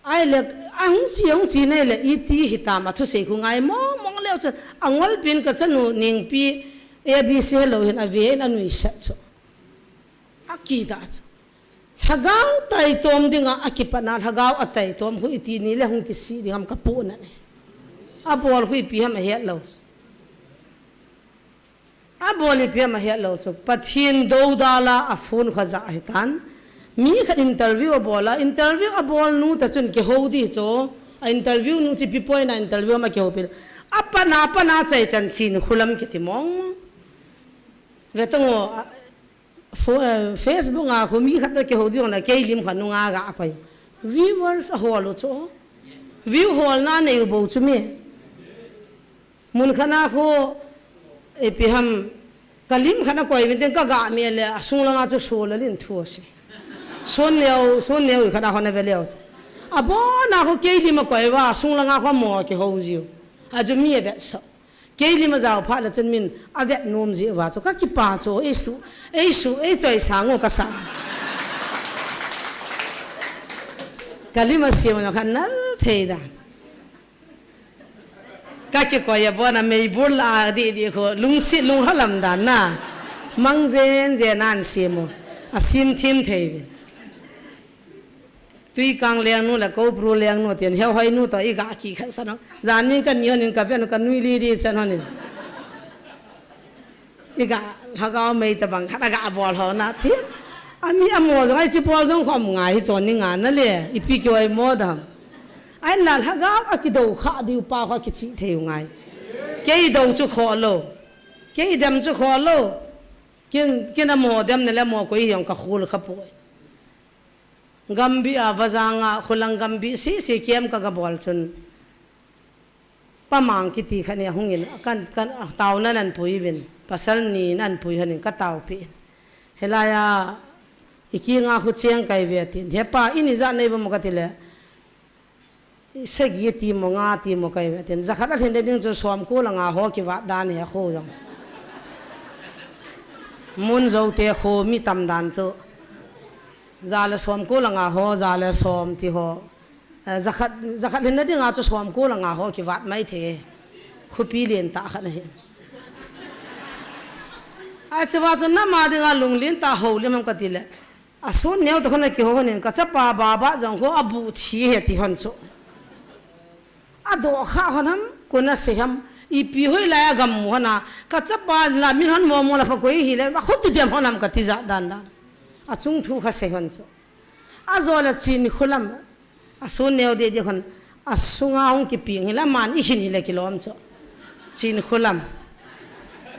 Ahile, ahung chi, ahung chi nei le, iti hitam a thusei khu ngai mong mong leu chun, angol pen ka chanu Nengpi, A B C helou hin ave in anuisat chu. Akidah chu. Lhagao taitom dinga, akipana, lhagao ataitom khu iti ni le hung kisih ding ham ka puna ne. Abol khu ipi ham ahet lou. Abol ipi ham ahet lou chu. Pathen doudal a aphone kha ja ahi tan. Mi khat interview abol a, interview abol nu ta chun kihou di chu. A interview nu chu ipi poi na interview ma kihou pi. Apana, apana chai chan chin khulam kiti mong. Ve tang o, a, Fo-, eh, Facebook a khu mi khat to kihou ding na kei lim khat nunga ga koi. Viewers ahol u chu. View holna nei u bou chu mi. Mun khat na khu, eh, ipi ham, ka lim khat na koi vin teng ka ga mi le, asung langa chu so la lin thu ase. Son neo, son neo i khat na hon a ve leo chu. Abon a khu kei lim a koi va, asung langa khu mo kihou jiu. Achu mi a vetsah. Kei lim a jao phat le chun min a vet nom jeh uva chu ka kipa chu, ei su, ei su, ei choi sang u ka sa. Ka lim a siam na khan nal thei dan. Ka kikoi a bon a meibol la di di khu lungsi lunghalam dan na. Mang jen jen an siam u. A sim thim thei vin. Tuikang lengnu le Koubru lengnu tin, heuhoi nu to i ga kikhat san u. Janin ka ni honin ka ven u ka nui li li chan honin. I ga lhagao mei tabang khat a ga bol ho na thim. Ami amo jong ai chi bol jong khom ngai hi chon ni nga na le. Ipi kihoi mo dam. Ai na lhagao a kido kha diu pa kho kichi thei u ngai. Kei do chu kho lo. Kei dem chu kho lo. Kin, kin amo dem ne le mo koi hi jong ka khul kha poi. Gambih a, vajang a, khulang gambih sisi kem ka ga bol chun. Pa Mang kiti khat ni ahung in, kan, kan, a, taona nan pui vin, pasal ni nan pui hanin ka tao pi. Helai a, i kinga khu cheng kai ve tin. He pa, in ijat nei va mo ka ti le. Sagi ti mo nga ti mo kai ve tin. Jakhat a thin de ding chu som ko la nga ho kivat dan he kho jong. Mun zo te kho mi tam dan chu. Ja le som ko la nga ho, ja le som ti ho. Eh, jakhat, jakhat lhinna dinga chu som ko la nga ho kivat mai thei. Khopi lien tah khat ahi. Achu va chu nam a dinga lunglen tah ho lim ham ka ti le. Asun neo to khona kiho honin ka chapa baba jong ho abu thi he ti hon chu. Ado kha hon ham, kona se ham, ipi hoi lai a gam mu hon a, ka chapa la min hon mo mo la pha koi hi le, va khut ti dem hon ham ka ti ja dan dan. Achung thu kha se hon chu. Ajo le Chinkholam. Asun neo de de khon. Asunga hung kiping hila man i hin hile kilom cho. Chinkholam.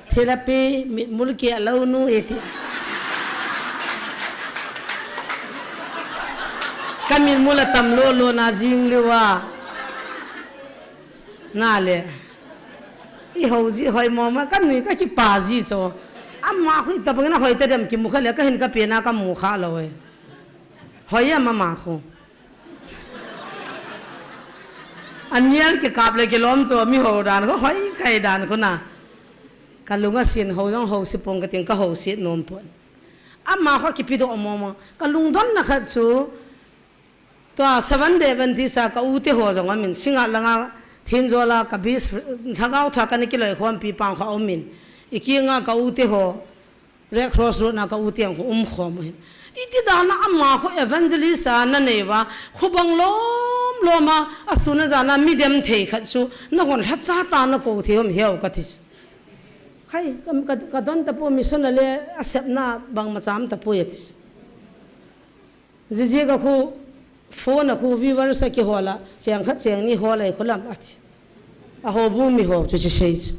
Thelapi mitmul ke lo nu eti. Ka mitmul atam lo lo na jing liwa. Na le. I ho ji hoi mo ma ka nui ka kipa ji cho. Ama hui ta bang na hoi ta dem kimu kha le ka hin ka pe na ka mu kha lo e. Hoi ya mama khu. Anial kikap le kilom cho mi ho dan khu hoi kai dan khu na. Ka lunga sin ho jong ho si pong ka ting ka ho si nom pon. Ama khu kipi do mo mo. Ka lungdon na khat chu. Tua Seven Day Adventist a ka u te ho jong amin singa langa thin jola ka bis lhagao tha ka ni kiloi khom pi pang kho umin. Ikinga ka u te ho Red Cross Road na ka u te ang kho um khom hin. Iti dana ama kho evangelist a na neiva kho bang lom loma asuna jana mi dem thei khat chu na hon lha cha ta na ko thei hom heu ka thi. Khai ka, ka, ka don ta po mission le asep na bang ma cham ta po ye thi. Jiji ka khu phone a khu viewers a kihola cheng khat cheng ni holai khulam ati. A ho bu mi ho chu chi sei chu.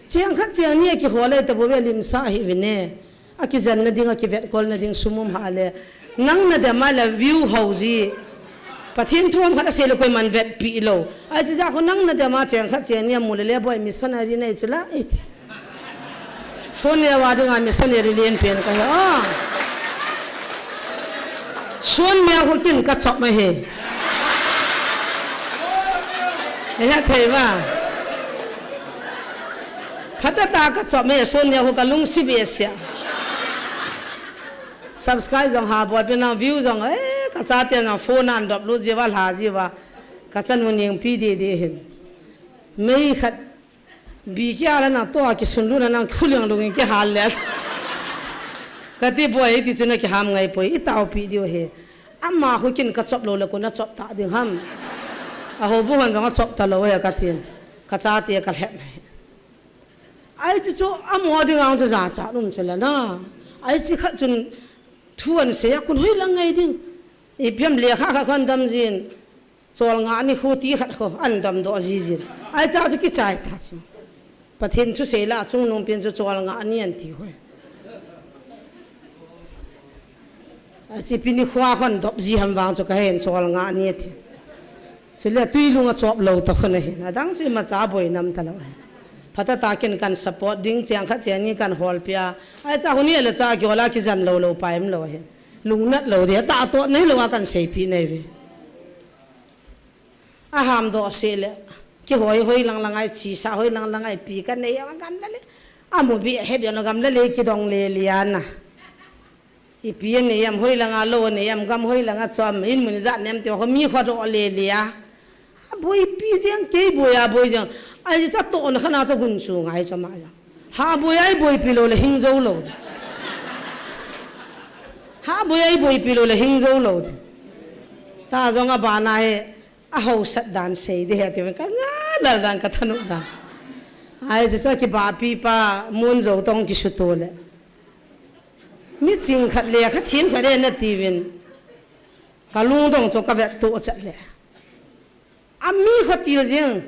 Cheng khat cheng ni a kiholai ta bo ve lim sa hi vine. A kijan na ding a kivet kol na ding sumum ha le. Nang na dem a le view ho ji. Pathen thu am khat a sei le koi man vet pi lo. A chi ja khu nang na dem a cheng khat cheng ni a mu le le boi missionary nei chu la iti. Sonia wa dinga missionary lien pen ka he. Ah. Sonia ho kin ka chop ma he. He thei wa. Phatah a ka chop ma he Sonia ho ka lung si be sia. Subscribe jong ha bol pe na view jong eh ka cha te na phone an dop lu ji wa la ji wa. Ka chan mo ning pi de de hin. Mei khat Bi kia la na to a kisun lu na nang khuliang lungin kihal le. Ka ti boi ti chu na kiham ngai poi i tao pi diu he. Ama hu kin ka chop lo le ko na chop ta ding ham. A ho bu han jong a chop ta lo he ka tin. Ka cha te ka lhep. Ai chu chu amo ding ang chu ja cha lum chu la na. Ai chi khat chun thu an se a kun hoi lang ngai ding. I piam le kha kha kon dam jin. Chol nga ni khu ti khat khu an dam do ji jin. Ai cha chu kichai ta chu. Pathen thu sei la chung nung pin chu chol nga ni an ti khu. A chi pin ni khua khon dop ji ham vang chu ka hen chol nga ni ti. Chu le tui lung a chop lo ta khu na hin. A dang chu ma cha boi nam ta lo. Phatah a kin kan support ding cheng khat cheng ni kan hol pia. Ai cha khu ni le cha ki hola ki jan lo lo pa em lo hin. Lung nat lo de ta to nei lo a kan sei pi nei ve. A ham do se le. Ki hoi hoi lang lang ai chi sa hoi lang lang ai pi ka nei a gam la le. A mu bi he bi no gam la le ki dong le liana. I pi nei am hoi lang a lo nei am gam hoi lang a chom in mun ja nem te ho mi kho do le lia. A boi pi jeng kei boi a boi jeng. Ai cha to na khana cha gun chu ngai cha ma ya. Ha boi ai boi pi lo le hing zo lo. Ha boi ai boi pi lo le hing zo lo. Ta jong a ba na he. A ho sat dan sei de he ti ka nga lal dan ka thanu dan. Ai je cho ki ba pi pa mun zo tong ki su to le. Mi ching khat le kha thim khat le na ti vin. Ka lung dong cho ka vet to chat le. A mi kho til jing.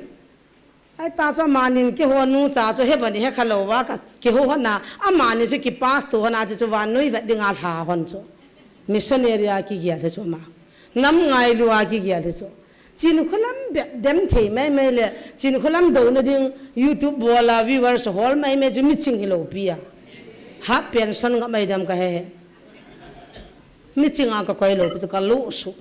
Ai ta cho manin ki ho nu cha cho he bani he kha lo wa ka ki ho hana. A mani cho ki pass to hana cho cho wa nui vet ding a lha hon cho. Missionary a ki gel he cho ma. Nam ngai lu a ki gel he cho. Chinkholam be-, dem thei mai mai le, Chinkholam do na ding YouTube bol a viewers hol mai mai chu mi ching hi lo pi a. Ha pension nga mai dem ka he he. Mi ching a ka koi lo pi chu ka lo su.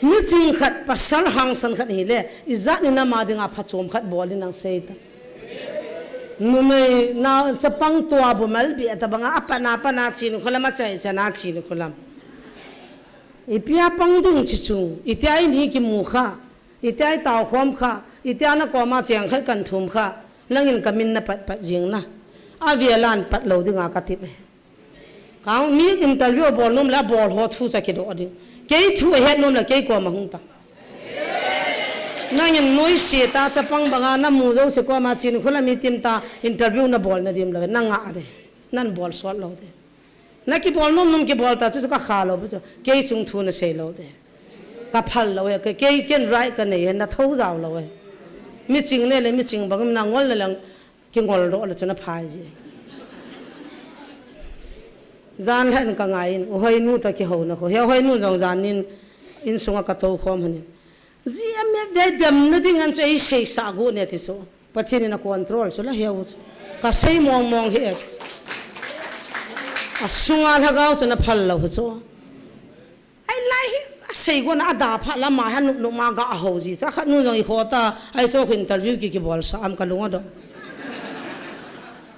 Mi ching khat pasal hangsan khat hi le, i jat ni na ma ding a phachom khat bol in ang sei ta. Numei na chapang tua bu mal bi a ta banga a pana pana Chinkholam a chai chana Chinkholam. Ipi a pang ding chi chu, itia i ni kimu kha, itia i tao khom kha, itia na koma cheng khat kan thum kha, nangin ka min na pat pat jing na. A via lan pat lo ding a ka tip e. Ka mi interview bol nom la bol ho thu cha kido ding. Kei thu a het nom la kei koma hung ta. Nangin noi se ta chapang banga na mu jo se koma Chinkholam mi tim ta interview na bol na dim lo, na nga de. Nan bol sot lo de. Na kibol nom nom kibol ta chu, chu ka kha lou pi chu. Kei chung thu na sei lou te. Ka phal lou e, kei, kei ken right ka nei e, na tho jao lou e. Mi ching le le, mi ching bang, na ngol le lang, kingol doh le chu na phai ji. Jan lhan ka ngai in, u Hoinu ta kihouna kho. He Hoinu jong jan in, insunga ka tou khom hanin. G M F dei damna ding an chu ei sei sa gu ne ti chu. Pathen in a control chu la heu chu. Ka sei mong mong hi et. A sunga lhagao chu na phal lou chu. Ai lai hi a sei gon a da pha lama ha nup nup ma ga a ho ji cha khat nu jong i kho ta ai cho interview ki ki bol sa am ka lung a do.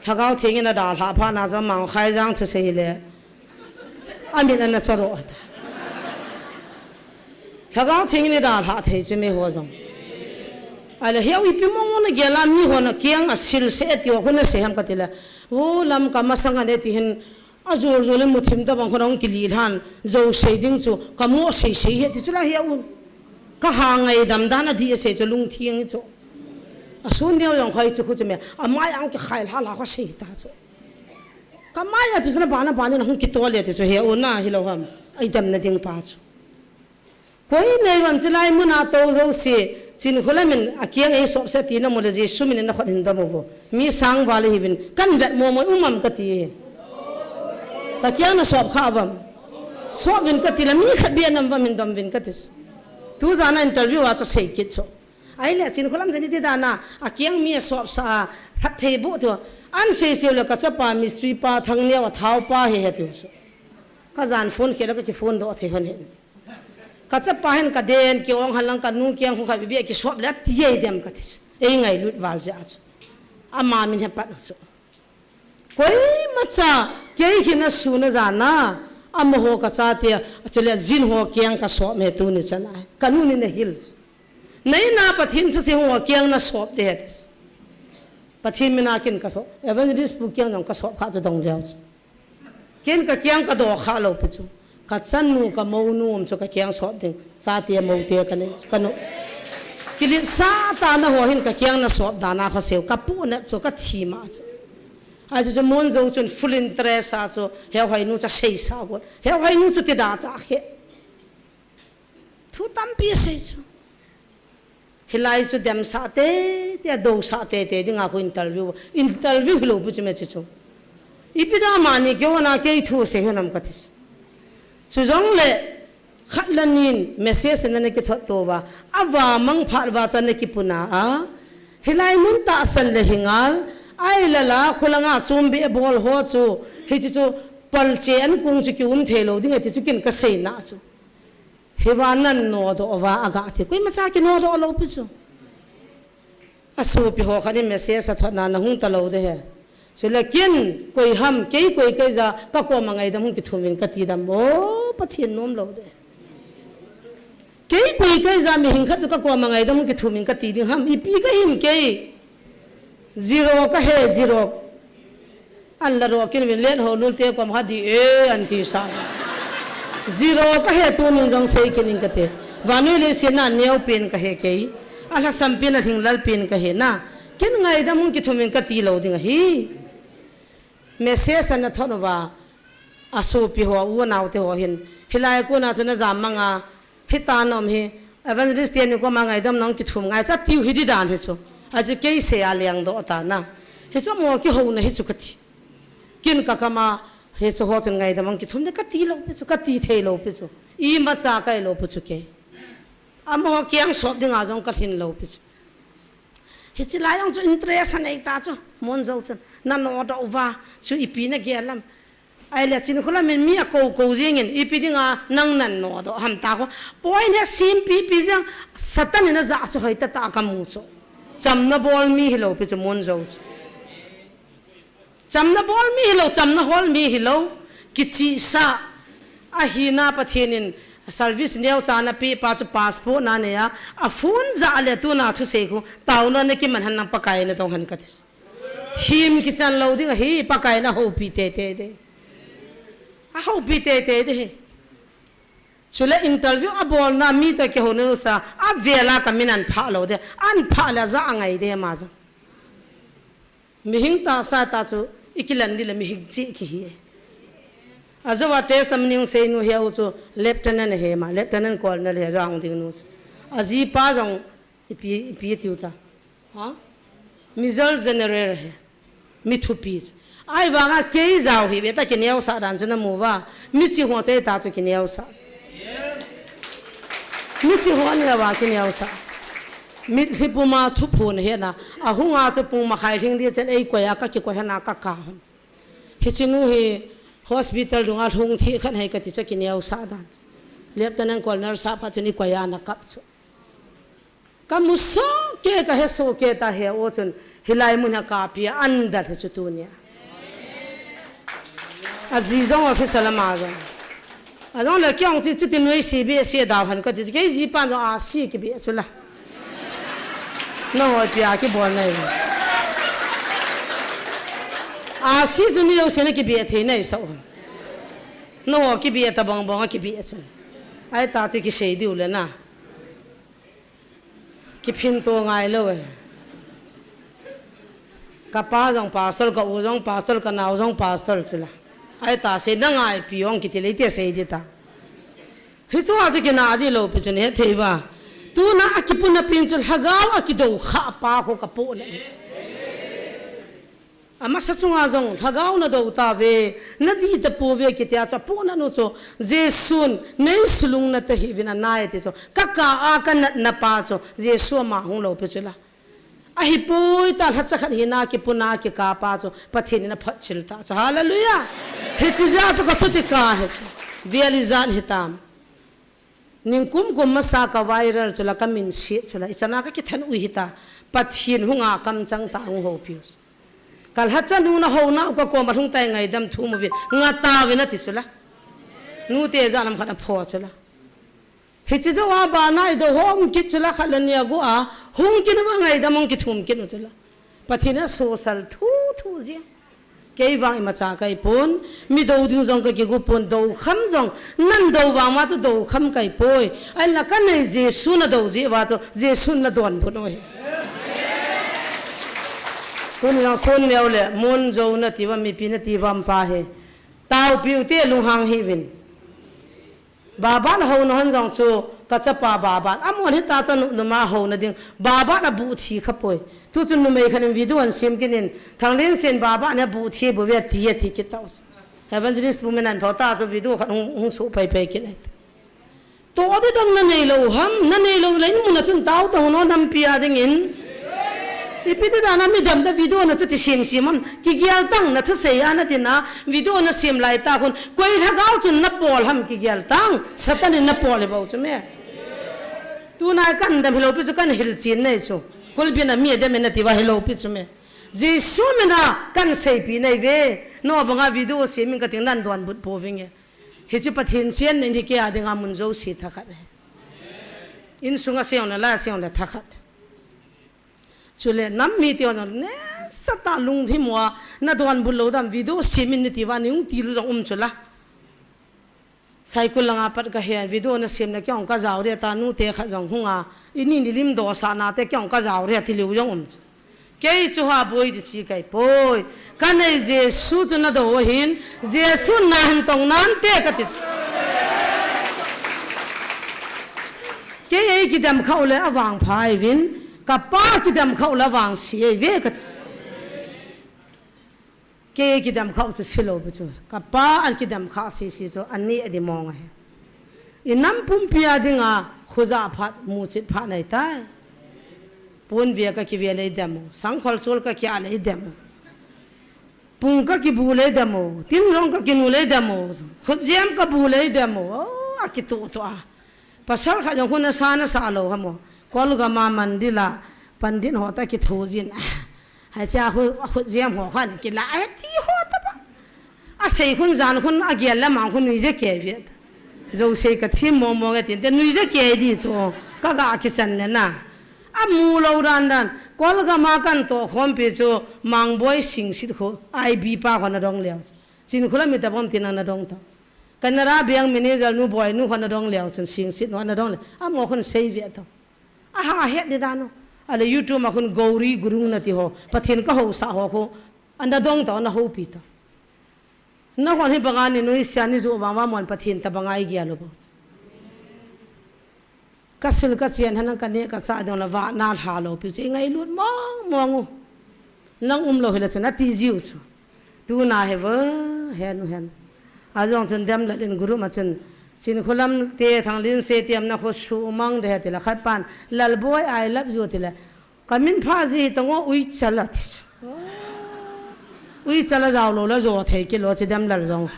Lhagao Theng in a da lha pha na cha mang khai jang thu sei le. A min an na cha ro ta. Lhagao Theng in a da lha thei chu mi ho jong. Ai le heu ipi mong na gel a mi ho na kiang a sil se ti ho na sei ham ka ti le. Vo lam ka masang a ne ti hin A jol jol in muthim tabang khun ahung kilih lhan, jou sei ding chu, ka mo sei sei hi ti chu la hi a un. Ka ha ngaidam dan a di a sei chu lungthim hi chu. A sun neo jong khoi chu khu chu me, a mai ang kikhai lha lha kho sei ta chu. Ka mai a chu chu na ba na ba ni na hung kitol le ti chu hi a un na hi lo ham. Ai damna ding pa chu. Koi nei vam chilai muna to jouse, Chinkholam in a kiang ei sop se tina mu le Jesu min in na khut hin dom uvo. Mi sang val hi vin, kan vet mo mo um am ka ti. Ka kiang na sop kha vam. Sop vin ka ti la mi khat bia nam vam hin dom vin ka ti. Tu jana interview a chu sei kit chu. Ai le Chinkholam jani ti dana, a kiang mi a sop sa a, phat thei bu tu. An sei sei le ka chapa mistri pa thang neo a thau pa he he tu chu. Ka jan phone ke la ka ki phone do thei hon he. Ka chapa hin ka den, ki ong halang ka nu kiang khu kha bi bi ki sop le ti ei dem ka ti chu. Ei ngailut val ja chu. Ama min he pat chu. Koima cha, kei khi na su na ja na, ama ho ka cha te, a chule jin ho kiang ka sop me tu ni chan ai. Ka nu ni na hil. Nei na Pathen thu se ho kiang na sop te he ti. Pathen mina kin ka sop. Evangelist pu kiang jong ka sop kha chu dong leo chu. Ken ka kiang ka do kha lo pi chu. Ka chanu ka monu um chu ka kiang sop ding. Cha te mo te ka nei ka nu. Kilit sa ta na ho hin ka kiang na sop dana kho seu ka pu na chu ka thi ma chu. Ai chu chu mun jo chun full interest a chu heu hai nu cha sei sa got. Heu hai nu chu ti da cha khe. Thu tampi a sei chu. Hilai chu dem sa te, te a do sa te, te dinga khu interview. Interview hi lo pu chu me chu chu. Ipi da mani keu ana kei thu sei ho nam ka ti. Chu jong le khat la nin message na na ki thot to va. A va mang phat va cha na ki puna a. Hilai mun ta san le hingal. Ai la la khulanga chum bi bol ho chu. Hi chu chu pal che an kung chu ki um thei lo ding a ti chu kin ka sei na chu. Hi va nan no do va a ga ti. Koima cha ki no do lo pi chu. A sopi ho khan in message a thot na na hung ta lo de he. Chule kin koi ham, kei koi kei ja, ka koma ngaidam hung kithum vin ka ti dam. O, Pathen nom lo de. Kei koi kei ja mi hing khat chu ka koma ngaidam hung kithum vin ka ti ding ham. Ipi ka him kei. Zero ka he, zero. An la ro kin vin len ho lul te kom ha di e an ti sa. Zero ka he tu nin jong sei kin in ka te. Vanui le se na neo pen ka he kei. A la sam pen a hing lal pen ka he na. Kin ngaidam hung kithum in ka ti lo ding a hi. Message an na thon va. A sopi ho u nau te ho hin. Hilai ko na chu na jam manga. Hita nom hi, evangelist te ni koma ngaidam nang kithum ngai cha tiu hi di dan hi chu. A chu kei se a leng do ta na. Hi chu mo ki ho na hi chu ka ti. Kin ka kama hi chu ho chun ngaidam ang kithum de ka ti lo pi chu, ka ti thei lo pi chu. Ima cha kai lo pi chu kei. Ama ho kiang sop dinga jong ka lhin lo pi chu. Hi chi lai ang chu interest a nei ta chu. Mon jo chun. Na no do va chu ipi na ge lam. Ai le Chinkholam in mi a ko ko jing in ipi dinga nang nan no do ham ta ko. Point he sim pi pi jang Satan in a ja chu hoi ta ta ka mu chu. Chamna bol mi hi lo pi chu mun jo chu. Chamna bol mi hi lo, chamna hol mi hi lo. Kichi sa a hi na Pathen in service neo cha na pi pa chu passport na ne a. A phone ja le tu na thu sei khu. Tau na ne ki man han nang Pakai na tong han ka ti. Thim kichan lo ding ahi, Pakai in a houpi tete de. A houpi tete de hi. Chule interview a bolna mi ta kihou na sa, a vela ka min an pha lo de, an pha le ja a ngai de ma ja. Mihing ta sa ta chu, i kilan di le mihing chi ki hi. Ajou a testimony hung sei nu hi a u chu lieutenant ahi ma, lieutenant colonel ahi, ajou a hung ding nu chu. Ajipa jong ipi, ipi tiu ta. Ha? Major general ahi. Mi thupi chu. Ahivanga kei jao hi ve ta kineosah dan chu namu uva. Michi ho chu eita chu kineosah chu. Michi ho ni uva kineosah chu. Mitlhi puma thuphon ahi na. Ahunga chu pung makhai lhing di chen eikoi a kakikoi hana kaka hon. Hiche nu hi hospital dunga lhung thi khat ahi kati chu kineosah dan. Lieutenant colonel sah phat chun eikoi a ana kap chu. Kamu soh kei, kahe soh kei ta hi a u chun, hilai mun hi a kapi a, andal hi chu tunia. Aji jong office a lama jong. Ajong le kei jong chu, chuti noi si be si dau han kati chu, kei jipan jong a si kibe chu la. Nangho ipi a kibol nai. A si chu ni jong si na kibe thei nai sa u. Nangho kibe ta bang bang a kibe chu. Ahi ta chu kisei diu le na. Kiphin to ngai lou e. Kapa jong pastor, ka u jong pastor, ka nao jong pastor chu la. Ahi ta sei na ngaipi ong kiti le iti sei di ta. Hichu a chu kina di lou pi chu ni he thei uva. Tuna a kipuna pin chu lhagao a kidou kha pa ho ka po na. Amasa chunga jong, lhagao na dou ta ve, na di ta po ve kiti a chu, apo na nu chu, Jesun, nei sulung na ta hi vin anai ti chu, ka ka a ka natna pa chu, Jesu ama hung lou pi chu la. Ahi poi ta lhacha khat hi na kipuna kika pa chu, Pathen in aphot chil ta chu, hallelujah. Hichi ja chu ka chuti ka hi chu, viali jan hi tam. Ningkum kum masa ka viral chu la ka min si chu la. Isana ka kithan u hi ta. Pathen hunga kamchang ta hung houpi u. Ka lhacha nu na hou na u ka koma lhung tai ngaidam thu mu vin. Nga ta vin ati chu la. Nu te ja lam khat a pho chu la. Hichi jo a ba na i do hom kit chu la khat la nia gu a. Hung kin va ngaidam hung kithum kin u chu la. Pathen a sosal thu thu jia. Kei vang imacha kai pon, mi dou ding jong ka kigu pon, dou kham jong, nan dou vang ma tu dou kham kai poi. Ahin la ka nei Jesu na dou ji va chu, Jesu na donbut u hi. Tuni jong son neo le, mon jo na ti va, mipi na ti va, um pa hi. Tao piu te lunghang hi vin. Baban hou na hon jong chu ka chapa baban. Amon hita chu nu, numa hou na ding. Baban a bu thi kha poi. Tu chu numei khan in video an sim kin in. Thanglen sin baban a bu thi bu ve ti a thi kit tau. Evangelist Pu Menan pho ta chu video khan hung, hung su pai pai kin ai. To di dang na nei lou ham, na nei lou le in mun a chun tao ta hon o nampi a ding in. Ipi ti dan a midam ta video na chu ti sim sim am, kigel tang na thusei a na ti na, video na sim lai ta khun, koi lhagao chun na pol ham kigel tang, Satan in na pol hi bou chu me. Tuna kan dam hilou pi chu kan hilchen nei chu. Kulbin a mi a dam in na ti va hilou pi chu me. Jesu min a kan seipi nei ve, no banga video sim in ka ting nan donbut po ving e. Hichu Pathen chen in hi kei a dinga mun jouse thakhat e. Insunga seong le la seong le thakhat. Chule nam mi ti on ne sata lungthim uva na donbut lou dam video sim in ni ti va ni hung ti lu jong um chu la. Saikul langa pat ka he video na sim na kei jong ka jao ria ta nu te khat jong hunga. Ini ni lim do sa na te kei jong ka jao ria ti liu jong um chu. Kei chu ha boi ti chi kai poi. Ka nei Jesu chu na do hin, Jesu na hin tong nan te ka ti chu. Kei ei kidam khau le avang pha ei vin, ka pa kidam khau le avang si ei ve ka ti. Kei kidam khau chu si lou pi chu. Ka pa an kidam kha si si chu, ani a di mong ahi. I nam pumpi a dinga, khuja phat, muchit phat nei tai. Pon ve ka kive lei dam u. Sangkhol chol ka kia lei dam u. Pung ka kibu lei dam u. Tin rong ka kinu lei dam u. Khut jem ka bu lei dam u. Oh, a kitu tu a. Pasal khat jong khun a sa na sa lou ham o. Kolgam a Mandil a pandit ho ta kithu jin. Hai cha khu, khu jiam ho khan kila, ai ti ho ta ba. A sei khun jan khun a gel le mang khun nui je ke viet. Jo sei ka thim mong mong e tin te nui je ke di chu. Ka ga kichan le na. A mu lou dan dan. Kolgam a kan to khom pi chu Mangboi Singsit khu. I B pa khun a dong leu. Chin khula mi ta bom tin a na dong ta. Canara biang manager nu boi nu hon a dong leu chun Singsit nu hon a dong le. Amo hon sei ve to. Aha het di dan u. Ale YouTube ma hon Gauri Gurung na ti ho. Pathen ka ho sa ho ho. Ana dong to, ana ho pi to. Nahon hi banga ni nuisiah ni joh vang vang mon Pathen tabanga igel u bou. Kasil kachen hana kaneh kachah ding la vah nalha lou pi chu ingailut mong mong u. Nang umlou hile chun ati jiu chu. Tuna hi ve, hen u hen. Ajong chun Demlal in group ma chun Chinkholam te Thanglin se tiam na kho sumang de he tile khat pan Lalboi I love you tile. Kamin pha ji hi tango uichal ati. Uichal a jaolou la jo thei kilou chi Demlal jong.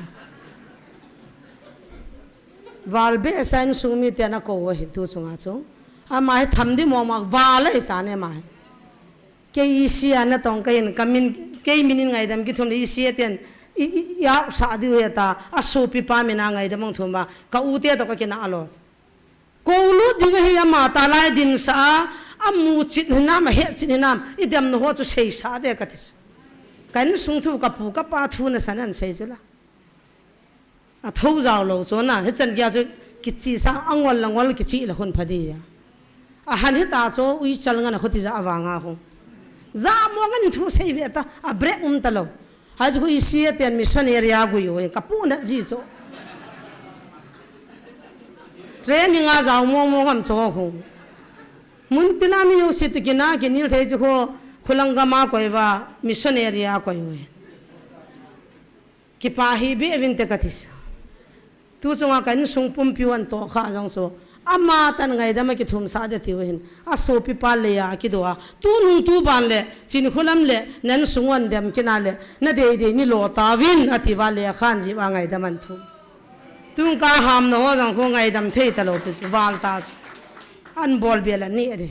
Val behseh in sung mite ana kou ahi tu chunga chu. Ama hi tham di mong mong val ahi tane ama hi. Kei isi a natong kahin kamin, kei min in ngaidam kithum le isi a ten i, i, i au sa diu heta, asopipa min a ngaidam ang thum ba, ka u te to ka kina alo. Kou lut ding ahi ama ta lai din sa a, amu chit hinam, ahet chit hinam, idem no ho chu sei sa de kati. Ka insung thu kapu kapa thu nasan an sei chu la. Atho jaolou chu na, hichan kia chu kichi sa angol la ngol kichi la hun pha di a. Ahan hita chu uichal ngan a khuti ja avanga hu. Ja mo ngan thu sei ve ta, a break um talou. Hai chu isi a ten mission area gui u, kapu na ji chu. Training a jao mo mo ngam chu hu. Mun tina mi u sit kina kinil thei chu kho, khulang gama koi va, mission area koi u. Kipa hi be vin te kati sa. Tu chunga ka insung pumpi u an to kha jong chu. Ama tan ngaidam a kithum sa de tiu hin. Asopipa le a kido a. Tu nung tu ban le, Chinkholam le, nan sung u an dem kina le, na dei dei ni lo ta vin, ati va le khan ji va ngaidam an thu. Tung ka ham na ho jong kho ngaidam thei talou pi chu, val ta chu. An bol bel ani ade.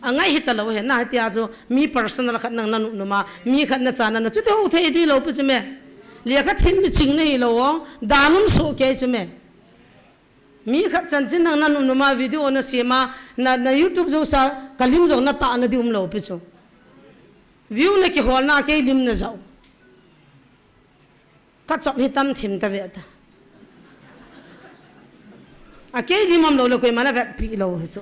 Angai hita lou he, na hitia chu mi personal khat nang na nupnuma, mi khat na chana na chu te ho thei di lou pi chu me. Lekha thim mi ching na hi lou o, danum so kei chu me. Mi khat chanchin nang na nupnuma video na sema, na, na YouTube jo sa, kalim jo na ta na di um lou pi chu. View na kihol na kei lim na jau. Ka chop hi tam thim ta ve ta. A kei lim am lou le koima na vet pi lou hi chu.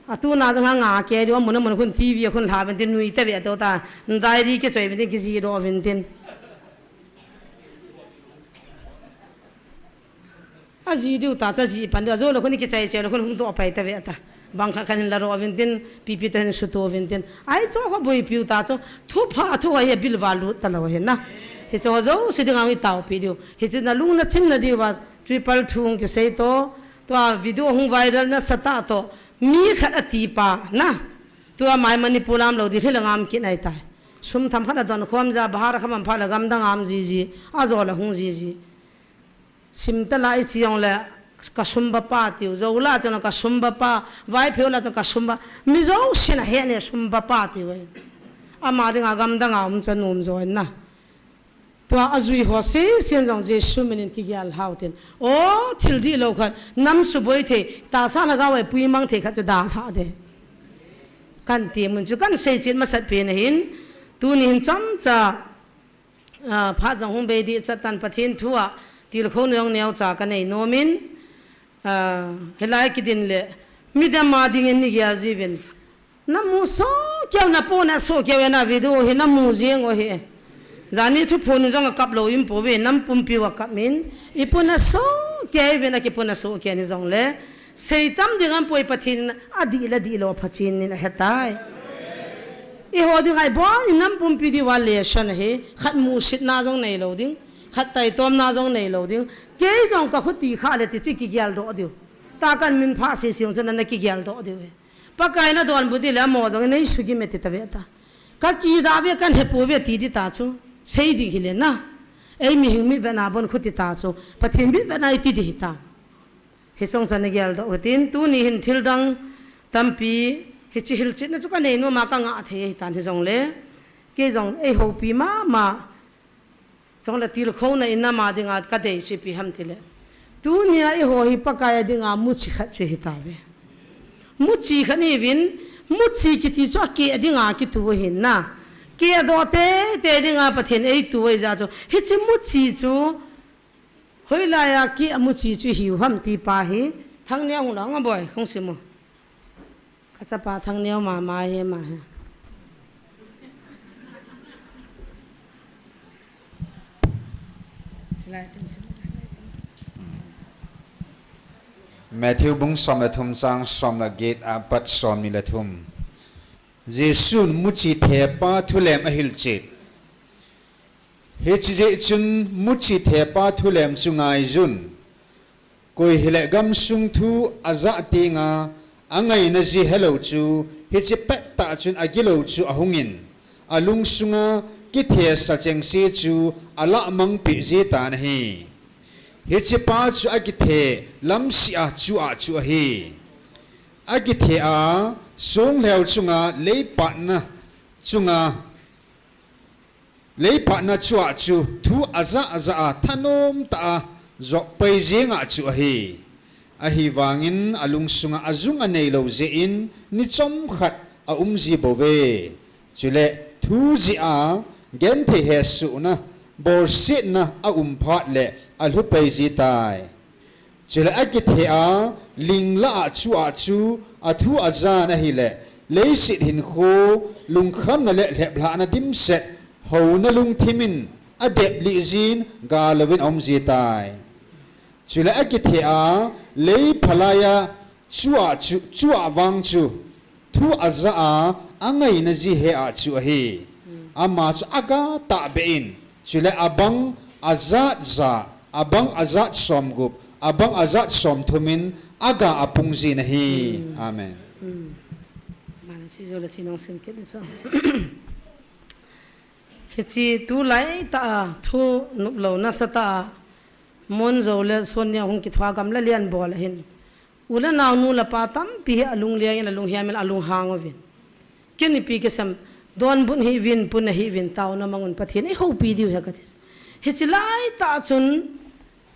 A tu na jong nga kei di mun mun khun T V khun lha vin tin nui ta ve to ta. Diary ke choi vin tin ki ji do vin tin. A ji diu ta, chu a ji pan diu, a jo lou khun kichai chai lou khun hung doh pai ta ve ta. Bang kha khan hin la ro vin tin, pipi to hin suto vin tin. Ai chu kho boi piu ta chu, thu pha thu a hi bil va lut ta lou hin na. Hi chu jo si ding a mi tao pi diu. Hi chu na lung na chim na diu va, triple thu hung kisei to. Tua video hung viral na sa ta to. Mi khat a ti pa na. Tua mai Manipur lam lou di thil ngam kin ai tai. Sum tham khat a don khom ja, bahar kham am pha la gam dang am ji ji. A jo la hung ji ji. Simta la i chi jong le ka sumba pa tiu, Zo la chun ka sumba pa, Vaiphei la chun ka sumba, mi jousen a he ne sumba pa tiu e. Ama dinga gamdang a um chu a nom jo in na. Tua a jui ho sesen jong Jesu min in kigel hau tin. O, thil dihlou khat, nam suboi thei, tahsa lhagao a puimang thei khat chu dalha de. Kan ti mun chu kan sei chet masat pen ahin, tuni hin chomcha Ah, phat jong hung bei dih chat tan Pathen thu a, tilkhouna jong neocha ka nei nom in, ah, hilai kidin le, midang a dingin ni gel jiuvin. Na mu soh keu, na pona soh keu, na video hi na mu jing u hi. Jani thuphon jong a kap lou in pou ve, nam pumpi u a kap in, i pona soh keu ve, na kipona soh keu ni jong le, Seitam ding ampoi, Pathen in adih le dihlou phachen in ahetai. Eiho ding a ibon in nam pumpi diu a lesson ahi, khat musitna jong neilou ding, khat taitomna jong neilou ding. Kei jong ka khuti kha le ti chu kigel doh diu. Ta kan min pha sese jong chu na kigel doh diu. Pakai na donbut ding le amo jong nei sugi me ti ta ve ta. Ka kidah ve kan hepou ve ti di ta chu. Sei ding hile na. Ei mihing mitvetna bon khuti ta chu. Pathen mitvetna i ti di hita. Hicheng chan i geldoh hitin, tuni hin thil dang tampi, hiche hilchetna chu ka nei nom a ka ngah thei ahitan hijongle, kei jong ei houpi mama, chule tilkhouna in nam a dinga ka dei chu ipi ham tile. Tunia eiho hi Pakai a dinga muchi khat chu hitauve. Muchi khat ihiuvin, muchi kiti chu akeh a dinga kitu ahin na. Kehdoh teitei dinga Pathen eitu ahijeh chun, hiche muchi chu, Hoilai a keh a muchi chu hiu ham ti pa hi, Thangneo hung lang a boi, hung sim u. Ka chapa Thangneo mama hi ma hi. Matthew bung som le thum chang som le get apat som ni le thum. Jesun muchi thepa thulem ahilchet. Hiche jeh chun muchi thepa thulem chu ngaiyun. Koi hile gamsung thu ajah tenga, angaina ji helou chu, hiche pettah chun agilou chu ahungin, alungsunga kithesa chengse chu alamangpeh ji tan ahi. Hichepa chu akithe lamseh a chu a chu ahi. Akithe a, songlheu chunga leipatna chunga Leipatna chu a chu thu ajah ajah a thanom tah a joppai jeng a chu ahi. Ahivangin alungsunga ajung aneilou jeh in ni chomkhat aum ji bouve. Chule thu jeh a genthei hesohna, bolsetna aum phat le alhupai ji tai. Chule akithe a, lingla a chu a chu, athu ajan ahile, leiset hinkho, lungkhamna le lheplhahna dimset, houna lungthimin, adeplih jin, galouvin aum ji tai. Chule akithe a, leiphalai a, chu a chu, chu a vang chu, thu ajah a, angaina ji he a chu ahi. Ama chu aga tahbeh in, chule abang ajat ja, abang ajat somgup, abang ajat somthum in aga apung jin ahi. Amen. Mana chi jo le chi nong sim kit ni chu. Hiche tulai tah a thu noplouna sa tah a Mon Jo le Sonia hung kithua gamla lian bol ahin. U le nao nu le pa tampi hi alungliang in, alunghiam in, alunghang uvin. Ken ipi kasei em, donbut hih uvin, puna hih uvin, taona mang un, Pathen in eihoupi diu ahi kati. Hiche laitah chun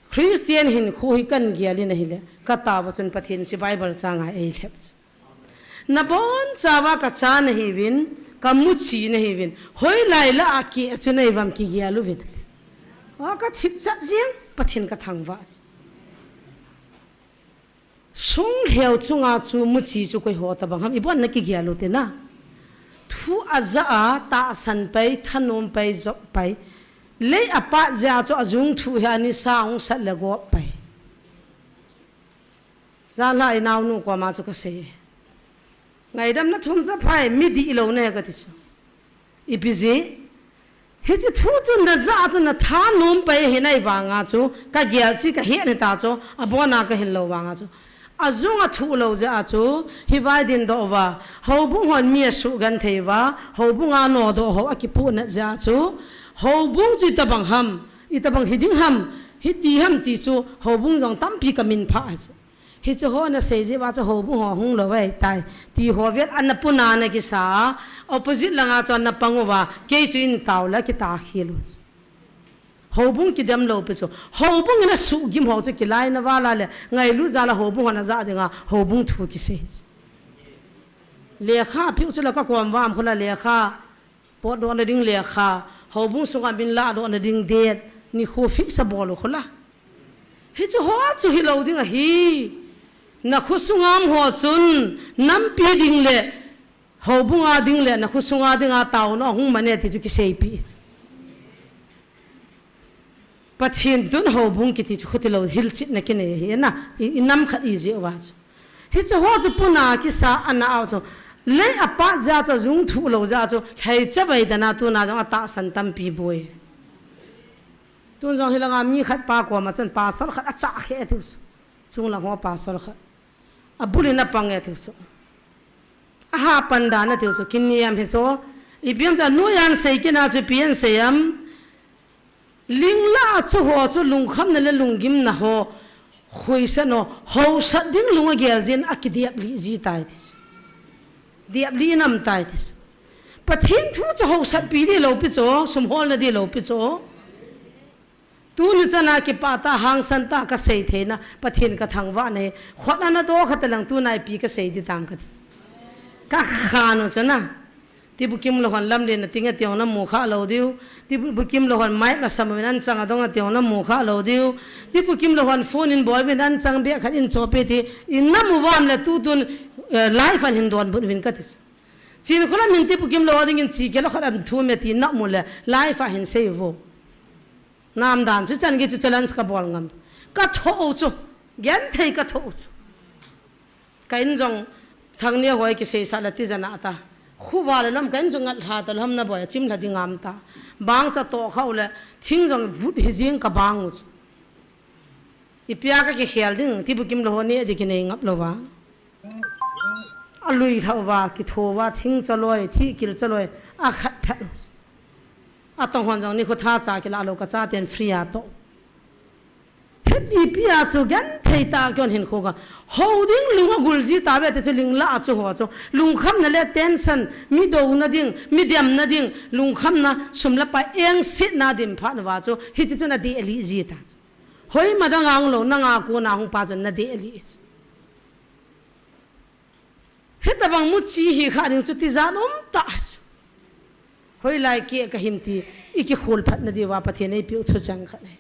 Christian hinkho hi kahin gel in ahile, katao a chun Pathen hiche Bible chang a eilhep. Nabonchauva kacha nahiuvin, kamuchi nahiuvin, hoilai lah a kei chu neivam kigel uvin. O kathip chat jeng, Pathen kathangvah. Songlheu chunga chu muchi chu koiho tobang ham, ibon a kigel u tina. Thu ajah a, tahsan pai, thanom pai, jop pai. Lei apat jeh a chu ajung thu hi anisa hung sat le gop pai. Janhi inaonu koma chu kasei. Ngaidam nathum chu aphai, mi dihlou nahi kati chu. Ipi jeh? Hiche thu chu najah a chu nathanom pai ahi nai vang a chu, kagel chu kahet ahi ta chu, abon a kahil lou vang a chu. Ajung athuh lou jeh a chu, hivai dindoh uva, houbung hon mi asugenthei uva, houbung a nodoh ho akipohnat jeh a chu, houbung chu itobang ham, itobang hiding ham, hiti ham ti chu, houbung jong tampi kaminphah ahi chu. Hiche ho nasei jeh uva chu houbung ho hunglou ahitai. Ti ho vet ana puna nakisa. Opposite langa chu ana pang uva. Kei chu eitaovin akitah khel u. Houbung kidem lou pi chu. Houbung in asuhgim ho chu kilaina vala le. Ngailut jal a houbung hon ajah dinga. Houbung thu kisei. Lekha piu chu la kakom vam khula lekha. Potdohna ding lekha, houbung sunga min ladohna ding date, nikho fix abol u khula. Hiche ho chu hilou ding ahi. Nakho sunga um ho chun, nampi ding le, houbung a ding le, nakho sunga dinga taona hung mane ti chu kiseipeh. Pathen tun houbung kiti chu khuti lou hilchetna kinei ahi na, i, inam khat ijeh uva chu. Hiche ho chu puna kisa ana au chu. Lei apat jeh a chu ajung thuh lou jeh a chu. Lhaicha vai dana tuna jong atahsan tampi boi. Tun jong hilanga mi khat pa koma chun pastor khat achah khe tiu chu. Chunglang ho pastor khat. Abul in apang e tiu chu. Aha pan dan a tiu chu. Kiniam hi chu. Ipi ham tia noiya sei kit na chu ipi asei em. Lingla a chu ho chu lungkhamna le lunggimna ho. Khuisat no. Hausat ding lung agel jin akidep lih ji tai ti chu. Dep lih nam tai ti chu. Pathen thu chu hausat pi di lou pi chu. Sum holna di lou pi chu. Tuni chana kipah tah, hangsan tah kasei theina, Pathen kathangvah nahi. Khut ana doh khat lang tuna ipi kasei di tam kati. Kakhan u chuna. Tibukim lou hon lamlen a ting a tiong namu kha lou diu. Tibukim lou hon mic asam uvin anchang adong a tiong namu kha lou diu. Tibukim lou hon phone in bol uvin anchang beh khat in chope ti. Inam uvam le tutun, eh, live a hin donbut uvin kati. Chin kholam hin tibukim lou dingin chi kilo khat an thum e ti namu le live a hin sei uvo. Nam dan chu chan gei chu challenge kabol ngam. Ka thoh u chu. Genthei ka thoh u chu. Ka in jong Thangneo hoi kiseisah le tijat na ta. Khuva le lom ka in jong ngat lha ta lom na boi, chim lha ding ngam ta. Bang cha toh khau le thing jong vut hi jing ka bang u chu. Ipia ka kikhel ding, ti bukim lo ho ni di kinei ngap lo va. A lui lhau va, kitho va, thing chaloi, thi kil chaloi, a khat phat. A tong hon jong ni khu tha cha kila lo ka cha ten free a to. Hiti pia chu genthei ta kion hin khu ka. Ho ding lung a gul ji ta ve te chu ling la a chu ho chu. Lungkhamna le tension, mi do na ding, mi dem na ding, lungkhamna, sum le pai engsetna dim phat na va chu. Hichi chu na di eli ji ta chu. Hoi ma dang ang lo, nanga kona hung pa chun na de li. Hitabang mu chi hi kha ding chu tijat um ta. Hoilai ke ka him ti, i kikhol phat na diu va Pathen ei piu thu chang khat nei.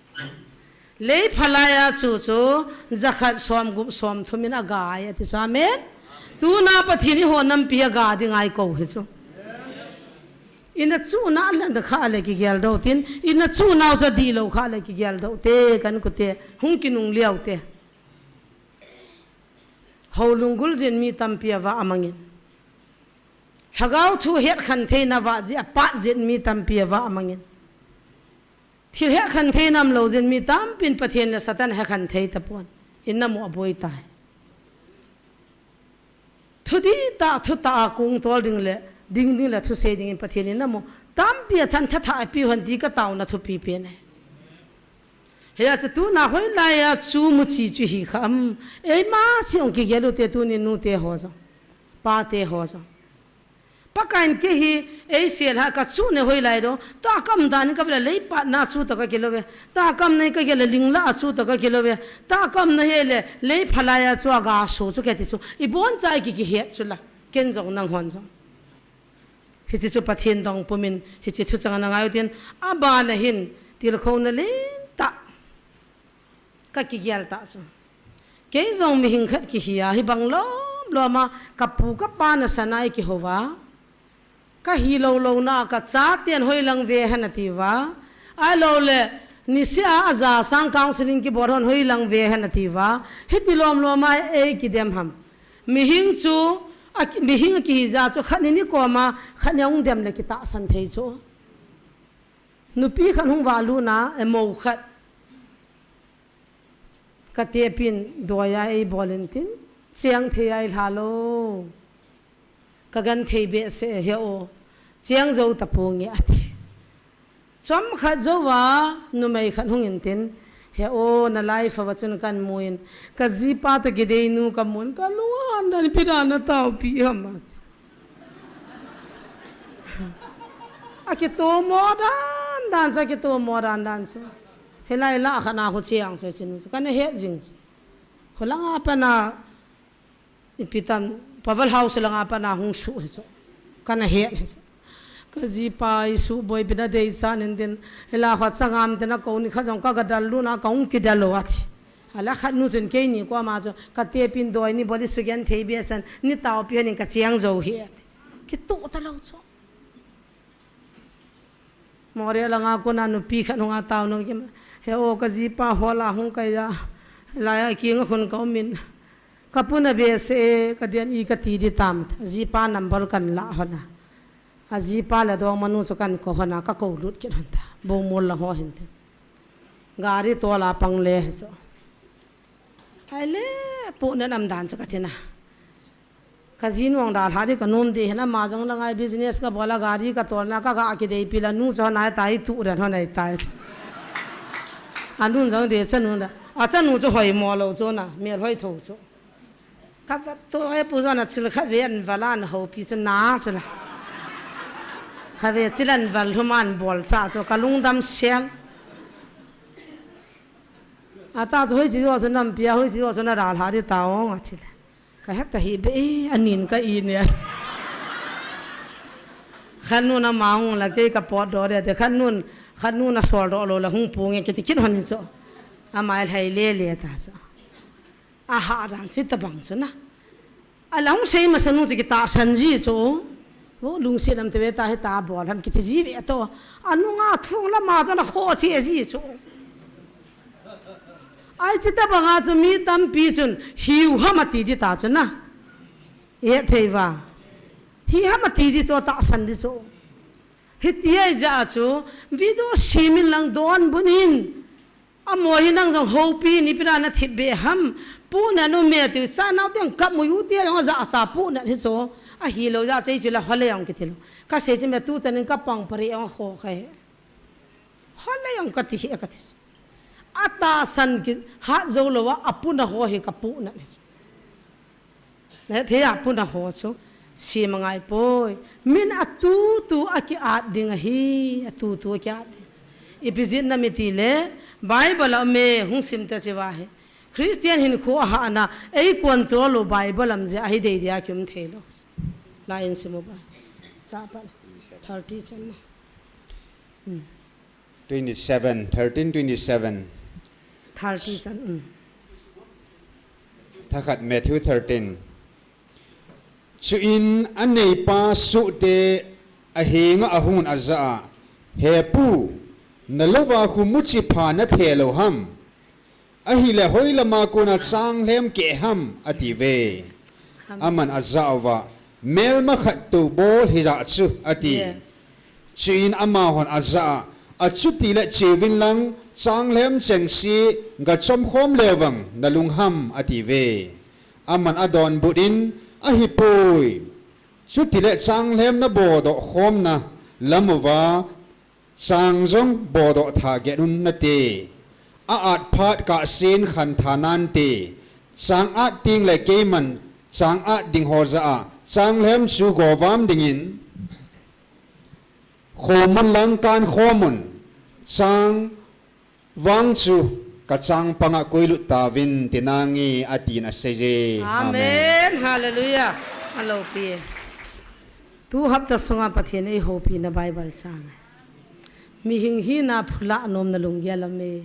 Lei phalai a chu chu, jakhat som gup som thum in a ga ai a ti chu, amen. Tuna Pathen i ho nampi a ga ding ai ko hi chu. Ina chu na lan da kha le kigel do tin, ina chu nau cha di lo kha le kigel do te, kan ku te, hung kinung liau te. Ho lunggul jin mi tampi a va a mangin. Lhagao thu het khan theina va ji a pat jin mi tampi a va a mangin. Thil het khan thei nam lo jin mi tampin Pathen le Satan he khan thei ta pon. Ina mu a boi tai. Thu di ta, thu ta a kung tol ding le, ding ding le thu sei ding in Pathen in na mu. Tampi a than tha tha a piu han ti ka tau na thupi pe ne. He a chu tuna hoilai a chu mu chi chu hi kha am. Ei ma chi ong kigel u te tuni nu te ho jong. Pa te ho jong. Pakai in ke hi, ei sel ha ka chu ne hoilai do. Ta kam dan ka vela lei pat na chu ta ka kilo ve. Ta kam nei ka gel ling la chu ta ka kilo ve. Ta kam na he le, lei phalai a chu a ga so chu ke ti chu. I bon chai ki ki het chu la. Ken jong nang hon jong. Hichi chu Pathen dong pumin, hichi thu chang na ngai u tin, a ba na hin, til kho na len ta. Ka kigel ta chu. Kei jong mihing khat kihi a, hi bang lom lom a, ka pu ka pa na sanai kiho va. Ka hi lo lo na, ka cha ten hoi lang ve hen a ti va. Ai lo le, ni sia a ja sang counseling kibol hon hoi lang ve hen a ti va. Hiti lom lom a ei kidem ham. Mihing chu, a ki-, mihing a kihi ja chu, khat ni ni koma, khat ni a hung dem le kitahsan thei chu. Nupi khat hung va lu na, e mo khat. Ka tepin doi a ei bol in tin, cheng thei a i hla lo. Ka gan thei be se he o, cheng zo ta pu nge a ti. Chom khat zo va, numei khat hung in tin, he o, na life va chun kan mu in, ka ji pa to ki dei nu ka mun, ka lu an dan pi dan na tau pi ham a ti. A kitomo dan dan chu, a kitomo dan dan chu. Helai la kha na khu chiang se chin chu. Kana he jing chu. Khu langa pana ipi tam, Pavel House langa pana hung su hi chu. Kana he hi chu. Ka ji pa i su boi pina dei sa nin din. Hela kha changam tena ko ni kha jong ka ga dal lu na ka hung ki dal lo a ti. Ala khat nu chun kei ni ko ama chu. Ka tepin doi ni boli su gen thei be san. Ni tau pi hanin ka chiang zo hi a ti. Ki tu ta lo chu. Moria langa kona nupi khat hung a tau nung kim. He o ka ji pa hol a hung kai a. Lai a ki nga hun ka um in. Ka pu na be se ka dian i ka ti di tam. Ji pa number kan la hon a. A ji pa le dong manu chu kan ko hon a ka ko lut kin hon ta. Bo mol la ho hin te. Gari to la pang le he chu. Ai le pu na nam dan chu ka ti na. Ka ji nuang dal ha di ka nom di hena ma jong la ngai business ka bola gari ka tol na ka ga ki dei pila nu cho nai tai tu ran ho nai tai. A nun jong de chanu da. A chanu chu hoi mo lo chu na, mel hoi tho chu. Ka va to e pu jong na chil kha ve an valan ho pi chu na chu la. Kha ve chil an val hum an bol cha chu ka lungdam sel. A ta chu hoi chi jo chu nam pia hoi chi jo chu na dal ha di ta ong a chil. Ka hek ta hi be, eh, anin ka i ne. Khan nun a ma hung la kei ka pot do de, te khan nun, khan nun a sol do lo la hung pu nge kiti kin hon chu. A mai lhai le le ta chu. A ha dan chu ta bang chu na. A la hung sei ma sa nu chu ki ta san ji chu. Wo lung si lam te ve ta he ta bol ham kiti ji ve to. A nu nga thung la ma chu na ho chi e ji chu. Ai, chuti banga chu mi tampi chun, hiu ham ati di ta chu na. Ithei va. Hi ham ati di chu, tahsan di chu. Hiti ahi jeh chu, video simin lang donbut in. Amaho hi nang jong houpi in ipi dia nathip be ham. Puhna nu me ti, chanau teng kap mu u ti jong aja cha puhna hi chu. Ahilou jeh chu, hichu la hole jong kiti lou. Kasei chu me tu chan in kapang pari jong ho kha he. Hole jong kati hi kati. Atahsan kihat jou lou a, apuna ho hi kapuhna hi chu. Nethei a puna ho chu, sim angai poi. Min atutu a ki-at ding ahi, atutu a ki-at ding. Ipi jeh ham itile, Bible a um e, hung sim tah chiu va hi. Christian hinkho ahahna, ei control lou Bible a um jeh ahi, deidei a kium thei lou. Lai in sim u ba. Chapa. Thirty chan na. Hmm. Twenty-seven, thirteen twenty-seven. Thirty chan, um. Thakhat Matthew thirteen. Chuin aneipa sohte ahenga ahungun ajah a, He pu, nalouva khu muchi pha nathe lou ham? Ahile hoilama kona changlhem keh ham, atiuve. Ham. Aman ajah uva, Melma khat tou bol hijeh chun, ati. Yes. Chuin amahon ajah a, Achutile cheuvin lang, changlhem chengse gachom khom leuvang nalung ham, atiuve. Aman adonbut in, Ahipoi. Chutile changlhem nabodoh khomna lam uva, chang jong bodoh tha get un nate. A-at phat kahsen khantha nante. Chang at tengle keiman chang at ding ho jah a, changlhem chu govam dingin, khomun lang kan khomun, chang vang chu kachangpanga koilut tauvin, ti nange, atin aseiye. Amen. Amen. Hallelujah. Aloupi. Tu hapta sunga Pathen in eihoupina Bible chang. Mihing hina phula nomna lunggel aume.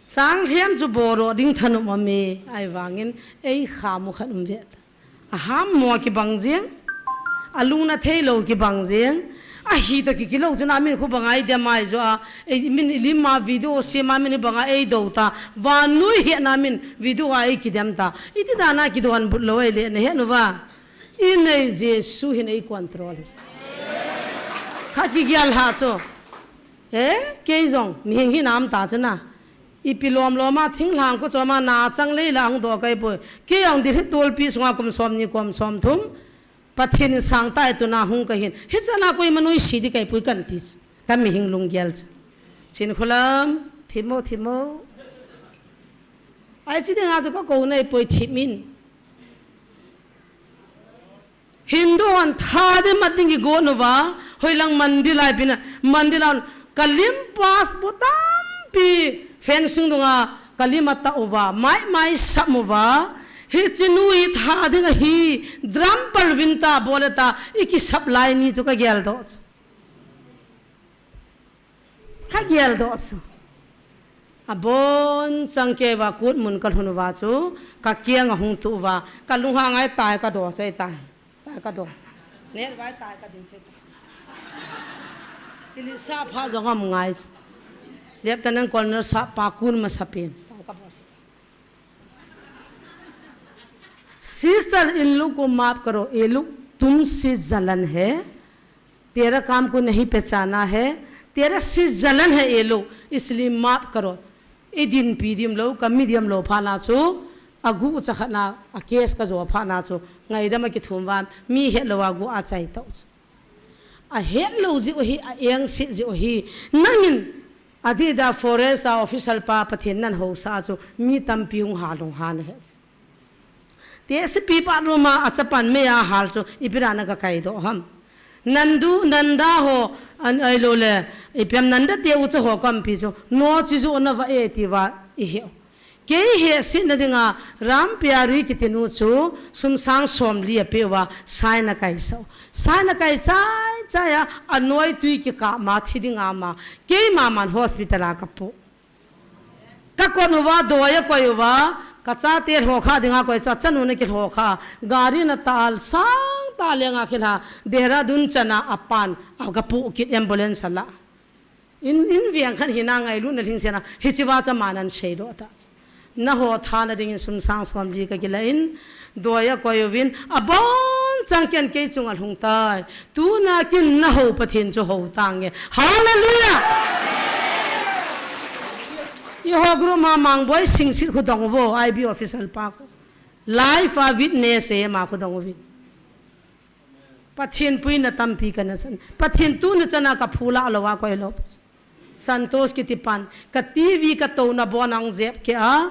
Changlhem chu bodoh ding thanom aume. Ahivangin eikham u khat um ve ta. Ahammo kibang jeng. Alungna theilou kibang jeng. Ahi toh kikilou chun amin khu banga idem ahi jo a. Ei, min ilim a video sem a min banga eidou ta. Vannoi hetna min video a eikidem ta. Iti dana kidonbut lou ahile nahet uva. Inei Jesu hin eicontrol hi. Kha kigel ha chu. Eh, kei jong, mihing hina um ta chu na. Ipi lomlom a, thinglhang kochom a, nachang lei la hung doh kaipoi. Kei jong Delhi tolpi sunga kum somni kum somthum. Pathen in sangtah a tuna hung kahin. Hichana koima noise di kaipoi kanti chu. Ka mihing lunggel chu. Chinkholam, thimo, thimo. Ai chi dinga chu kakou naipoi thim in. Hindu hon tha ding mat ding kigon uva, hoilang mandir lai pina, mandir lai kalim pass bo tampi fencing dunga kalim atah uva, mai mai sam uva, hiche nu hi tha ding ahi, drum palvin ta bole ta, ikisap lai ni chu kageldoh chu. Kageldoh chu. Abon chang keiva kut mun kalhun uva chu, kakeng ahung tu uva, kalunghang ai tai kadoh chu, tai, tai kadoh chu. Net vai tai kading chu tai. Kili sa pha jong um ngai chu. Lieutenant Colonel sa pa kun masa pen. Tai kadoh chu. Sister, इन लोग को माफ करो, ये लोग तुमसे जलन है, तेरा काम को नहीं पहचाना है, तेरा से जलन है ये लोग, इसलिए माफ करो। Idinpi diam lou, kami diam lou phat na chu, aguh cha khat na, a case kajo phat na chu, ngaidam a kithum uva, mi hetlou aguh achai tau chu. Ahetlou jiu hi, aengse jiu hi, nangin, adida forest a official pa Pathen nan housa chu, mi tampi hung hal hung hal ahi. Te sipi pa ruma achapan mei a hal chu, ipi dana kakaidoh ham. Nandu, Nanda ho, an ailou le, ipi ham Nanda te ucha ho kampi chu, no chi ju na va e ti va, ihi. Kei hehsetna dinga, Ram Pyari kiti nu chu, sum sang somli apeh uva, saina kaisah u. Saina kai chai chai a, anoi tui kikap ma thi dinga ma, keima man hospital a kapoh. Kakon uva, doi a koi uva, kachate lhokha dinga koi chu, achanu na kilhokha, gari na tal, sang ta lenga kilha, Dehradun chana apan, akapoh kit ambulance a la. In, in veng khat hina ngailutna lhingsetna, hiche va chu aman aseidoh ta chu. Naho thana dingin sum sang somli kakilah in, doi akoi uvin, abon chang ken kei chunga lhung tai. Tuna kin naho Pathen chu ho tange. Hallelujah! Eiho group ma Mangboi Singsit khu dong uvo, I B official pa khu. Live a witness e ma khu dong uvin. Pathen puina tampi kana san. Pathen tuni chana kaphulah lou a koi lou. Santos kiti pan. Ka T V ka touna bon ahung jep keh a.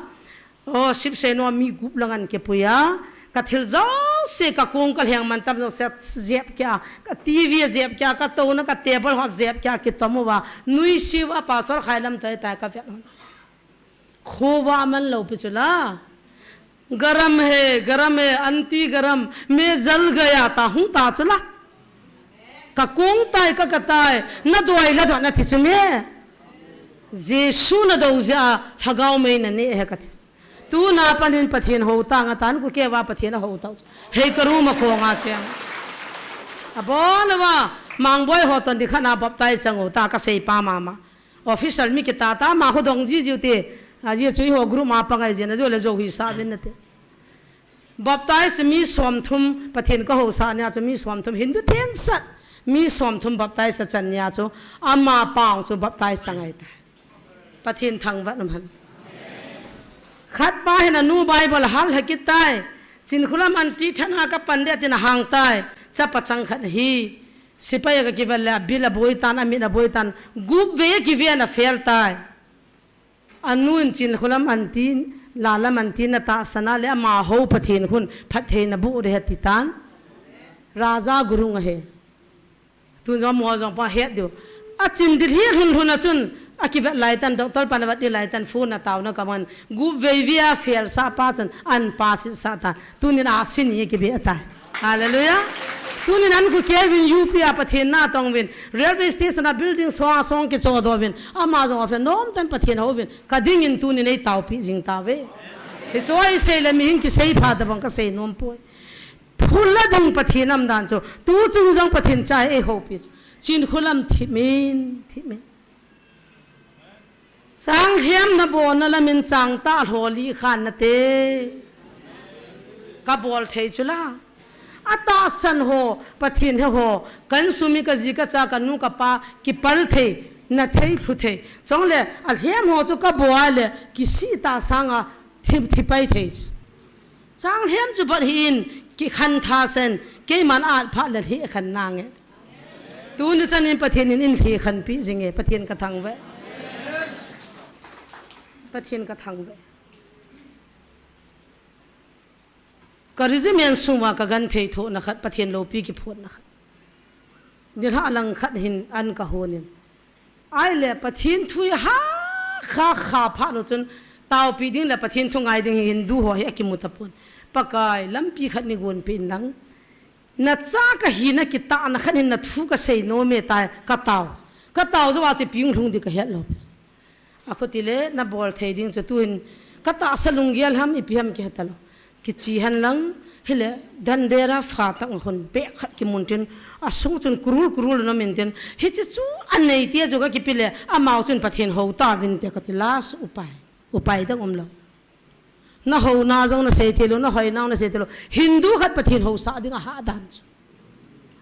O, sip se no mi gup lang ahin kipui a. Ka thil jouse ka kong ka lheng mantam jouse jep keh a. Ka T V jep keh a. Ka touna ka table ho jep keh a. Kitom uva. Nuisiu a pastor Khailam tai tai ka vet. Khovah man lou pi chu la. गरम है, गरम है, aunty गरम, मैं जल गया ta hung ta chu la. Ka kong tai, ka ka tai, na doi la doi na ti chu me. Jesu na dou jeh a, lhagao mei na neh e ka ti. Tuna panin Pathen ho tang a tan ku keva Pathen a ho tau. Hei ka room a khong a cheng. Abon uva, Mangboi ho ton di khat na baptize chang u ta ka sei pa mama. Official mi kita ta ma ho dong ji jiu te. A ji chu eiho group ma pangai jin a jo le jo hi sa vin na te. Baptize mi som thum Pathen ka ho sa nia chu mi som thum Hindu theng sat. Mi som thum baptize a chan nia chu ama pang chu baptize changai ta. Pathen thangvah um hen. Khat pa hin anu Bible hal ha kit tai. Chinkholam aunty thana ka pan de tin a hang tai. Chapa chang khat hi. Sipai a ka kivel le a bil a boi tan, a mit a boi tan. Gup vei a kive na fail tai. Anu in Chinkholam aunty, Lalam aunty na tahsan a le ama ho Pathen khun phatthei na bu re ha ti tan. Raja Gurung a he. Tun jong mo jong pa het diu. A chin di hi hun hun a chun a kivet lai tan, doctor pa na vat di lai tan, phone na tau na ka man. Gup vei vei a fail sa pa chun an pass sa ta. Tunin a sin hi kibe ta. Hallelujah. Tunin an ku Kevin U P a Pathen na tong vin. Railway station a building song a song kicho do vin. Ama jong a fe nom tan Pathen ho vin. Ka dingin tunin ei taupi jing ta ve. Hi cho ei sei le mi hin kisei pha ta bang ka sei nom poi. Phul la ding Pathen am dan chu, tu chung jong Pathen cha ei hopi chu. Chinkholam thimin, thimin. Chang hiam na bona lamin chang ta hlo li khan na te. Ka bol thei chu la. A tahsan ho, Pathen he ho, kan sumi ka ji ka cha ka nu ka pa, kipal thei, na thei, thlu thei. Chong le, a hiam ho chu ka bol le, kisi ta sanga, thi, thi pai thei chu. Chang hiam chu bat hi in, ki khan tha sen, keiman at pha le hi khan na nge. Tuni chan in Pathen in in hi khan pi jing e, Pathen ka thang ve. Pathen ka thang ve. Ka regiment sung uva ka gan thei tho na khat, Pathen lopi ki phut na khat. Ni lha lang khat hin an ka hon in. Ai le Pathen thu hi ha kha kha pha no chun taupi ding le Pathen thu ngai ding hi Hindu ho hi a kimu ta pon. Pakai lampi khat nei gon pe in lang. Na cha ka hi na kitah na khat hin na thu ka sei nom e tai ka tau. Ka tau jo a che piung lhung di ka het lo. A khuti le na bol thei ding chu tuin ka tahsa lunggel ham ipi ham ki heta lo. Kichi han lang, hile, dandera fa tang hun, bek khat kimun tin, a sung chun kurul kurul na min tin, hichi chu a nei tia chu ka kipi le, amau chun Pathen ho ta vin te ka ti las upai, upai dang um lo. Na ho na jong na sei thei lo, na hoi nau na sei thei lo, Hindu khat Pathen ho sa ding a ha dan chu.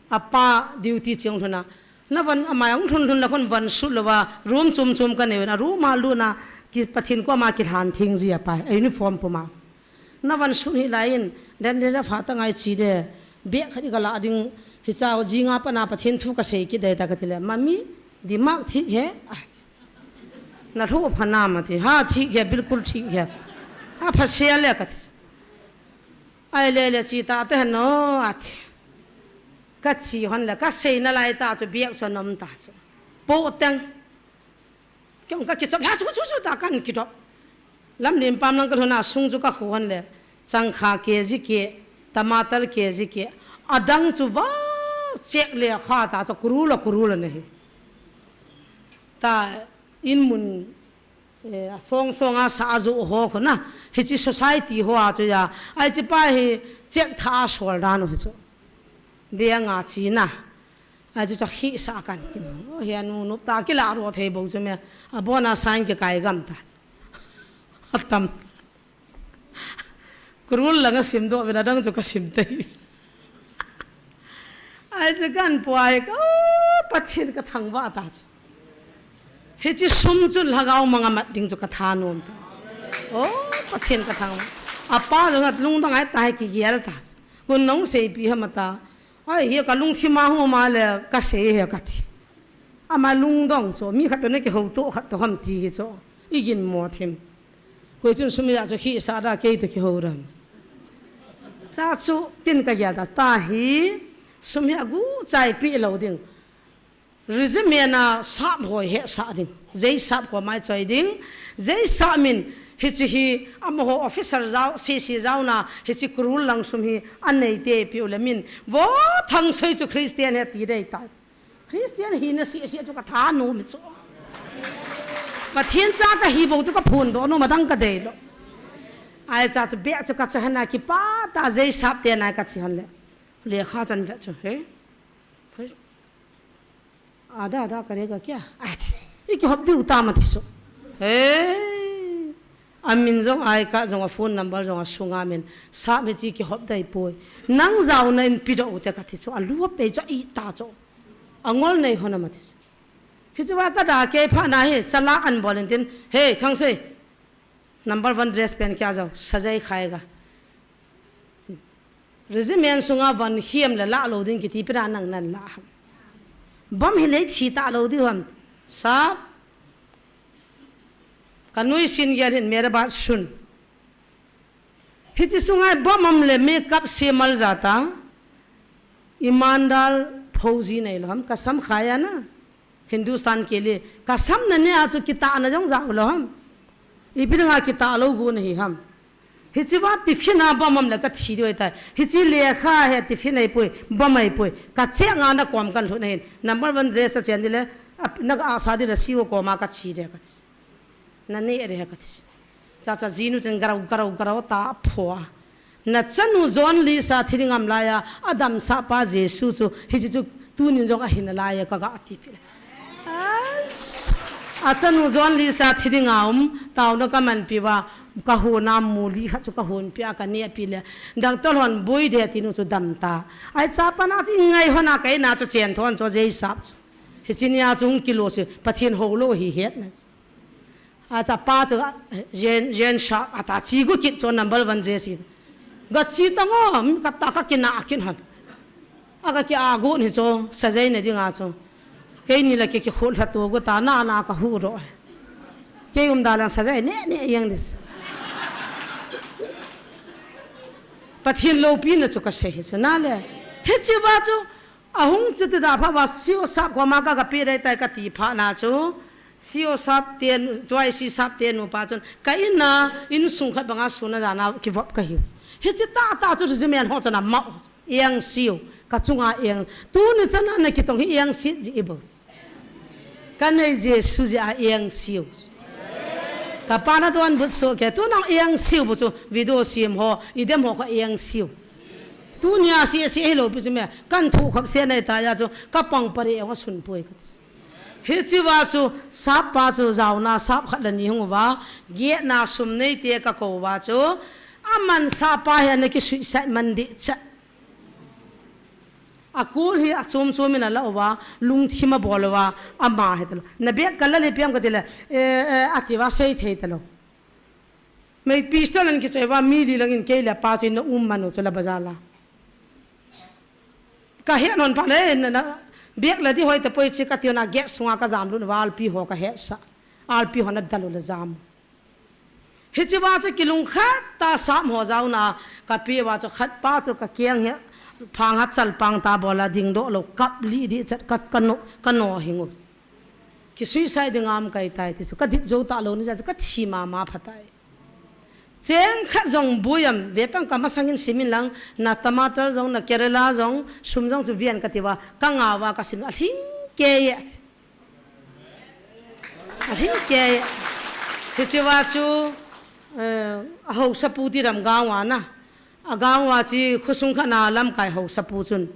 A pa duty chiang thuna, na van amai ang thun thun la khun van sut lo va, room chum chum ka nei, a room a lu na, ki Pathen ko ama ki lhan thing ji a pa, a uniform puma. Na van sun hi lai in, den den fa ta ngai chi de, bek khat i ka la ding, hi cha ho ji nga pa na Pathen thu ka sei ki dei ta ka ti le, "Mami, दिमाग ठीक है?" A ti. "Na lho pha na ma?" ti. "Ha, ठीक है, बिल्कुल ठीक है." Ha, pha se le ka ti. Ai le le chi ta te no, a ti. Ka chi hon le, ka sei na lai ta chu, bek chu nom ta chu. Po teng. Kei ka kichop la chu chu chu ta kan kidop. Lam lim pam lang ka lhuna sung chu ka khon le. Chang kha K G ke, tamatar K G ke. Adang chu va chek le kha ta chu kurul a kurul a ne hi. Ta in mun, eh, a song song a sa a zo ho khuna. Hichi society ho a chu ya. Ai chi pa hi chek tha a sol dan ho hi chu. Bia nga chi na. A chu chu khi sa kan kin. O, hi a nu nup ta ki la ro thei bo chu me. A bona sign ki kai gam ta chu. A tam. Kurul langa simdoh vin adang chu kasim tei. Ai chu kan puai ka, Pathen ka thangvah ta chu. Hiche sum chun lhagao manga mat ding chu ka thanom ta chu. O, Pathen ka thangvah. Apa jong at lungdong ai ta hi kigel ta chu. Kun nong seipi ham ata. Ai hi ka lungthim a hung um a le ka sei hi ka ti. Ama lungdong chu, mi khat toh na kihouto khat toh ham ti hi chu. I ginmo thim. Koi chun sum hi a chu khi sa da kei toh kihou dam. Cha chu tin ka gel ta, ta hi sum hi agu chai pi lou ding. Regiment a sap hoi hesah ding. Jei sap koma i choi ding. Jei sap min hiche hi amaho officer jao, C C jao na hiche kurul lang sum hi anei te pi u le min. Vo Thangsei chu Christian hi ti dei tai. Christian hina seh seh chu ka thanom chu. Pathen cha ka hi bou chu ka phondoh nom a dang ka dei lou. Ai cha chu beh chu ka chu hena kipah ta jei sap te nai ka chi hon le. Lekha chan ve chu he. Hei. Ada ada ka re ka kya? Ai ti. I kihop diu tam a ti chu. He. Amin jong ai ka jong a phone number jong a sunga min. Sap hiche kihop dai poi. Nang jao na in pi doh u te ka ti chu. A lu a pei chu a i ta chu. Angol nei hon ama ti. Hiche va ka da kei pha na hi, chalak an bol in tin, "Hey, Thangsei, number one dress pen kya jao, sajai khai ga. Regiment sunga van hiam le la lou ding kiti pina nang nan la ham. Bom hi lei thi ta lou ding ham. Sa, ka nui sin gel hin mere bat sun." Hiche sunga bom am le makeup se mal jata. Imandal phouji nei lou ham, kasam khaya na. Hindustan ke liye. Kasam na ne a chu kitah na jong jao lou ham. Ipi dinga kitah lou gu na hi ham. Hiche va tiffin a bom am le ka thi diu tai. Hiche lekha hi tiffin ai poi, bom ai poi. Ka che nga na kom kan lhut na hin. Number one dress a chen di le, a, na ka asa di le C O koma ka thi de ka thi. Na ne re ka thi. Cha cha jinu chen garau, garau, garau ta phoa. Na chanu John Lisa thi ding am laiya, a damsah pa Jesu chu, hiche chu tunin jong ahin a laiya ka ga ti pi le. As. A chanu John Lisa thi ding a um, taona ka man pi va, ka hon a muli khat chu ka hon pi a ka ne pi le. Doctor hon boi de ti nu chu dam ta. Ai cha pa na chi ngai hon a kai na chu chen thon chu jei sap chu. Hiche nia chu hung kilo chu, Pathen hou lou hi het na. A cha pa chu, a, jen, jen sa, a ta chi gu kit chu number one dress hi. Ga chi ta ngo, ka ta ka kina a kin han. A ka ki a gu ni chu, sajai ne ding a chu. Kei ni la ki ki khut hla tu gu ta na na ka hu ro. Kei um da lang sajai ne ne yang dis. Pathen loupina chu ka sei hi chu na le. Hiche va chu, Ahung chu ti da pha va C O sap koma ka, ka pi dei tai ka ti pha na chu. C O sap te, tuai C sap te nu pa chun. Ka in a, insung khat banga suna jana kivop ka hiu. Hiche tah tah chu regiment ho chun amau. Eng siu, ka chunga eng. Tuni chana na kitong hi eng sit ji i bol. Ka nei Jesu jeh a eng siu. Ka pa na tuan but so ke, tu nang eng siu bu chu, video sim ho, i dem ho ka eng siu. Tunia si, si hi lou pi chu me, kan thu khop se nei ta ya chu, ka pang pare eng a sun poi ka ti. Hiche va chu, sap pa chu, jaona sap khat le ni hung va, gietna sum nei te ka kou va chu, aman sap pa hi ana ki suicide man di cha. A kul hi a chom chom in a la uva, lungthim a bol uva, ama hi ta lou. Na bek ka la le piam ka ti le, eh, eh, a ti va sei thei ta lou. Mei pistol an ki choi va mi li lang in kei le pa chu in na um man u chu la bazar la. Ka he non pa le, na, na, bek la di hoi ta poi chi ka ti na gate sunga ka jam lun va alpi ho ka he sa. Alpi ho na dal u la jam. Hiche va chu kilungkhat ta sap ho jaona ka pi va chu khat pa chu ka kiang hi phang hat chal pang ta bol a ding doh lou kap li di chat ka, ka no, ka no hing u. Ki suicide ding am kai tai ti chu ka dit jo ta lou ni ja chu ka thi mama pha tai. Cheng khat jong bui am ve tang ka masang in sim in lang na tomato jong na Kerala jong sum jong chu vian ka ti va ka nga va ka sim a hling ke ye. A hling ke, hiche va chu, eh, a hausa pu ti ram gaon a na. A gaon a chi khosung khat na lamkai hausa pu chun.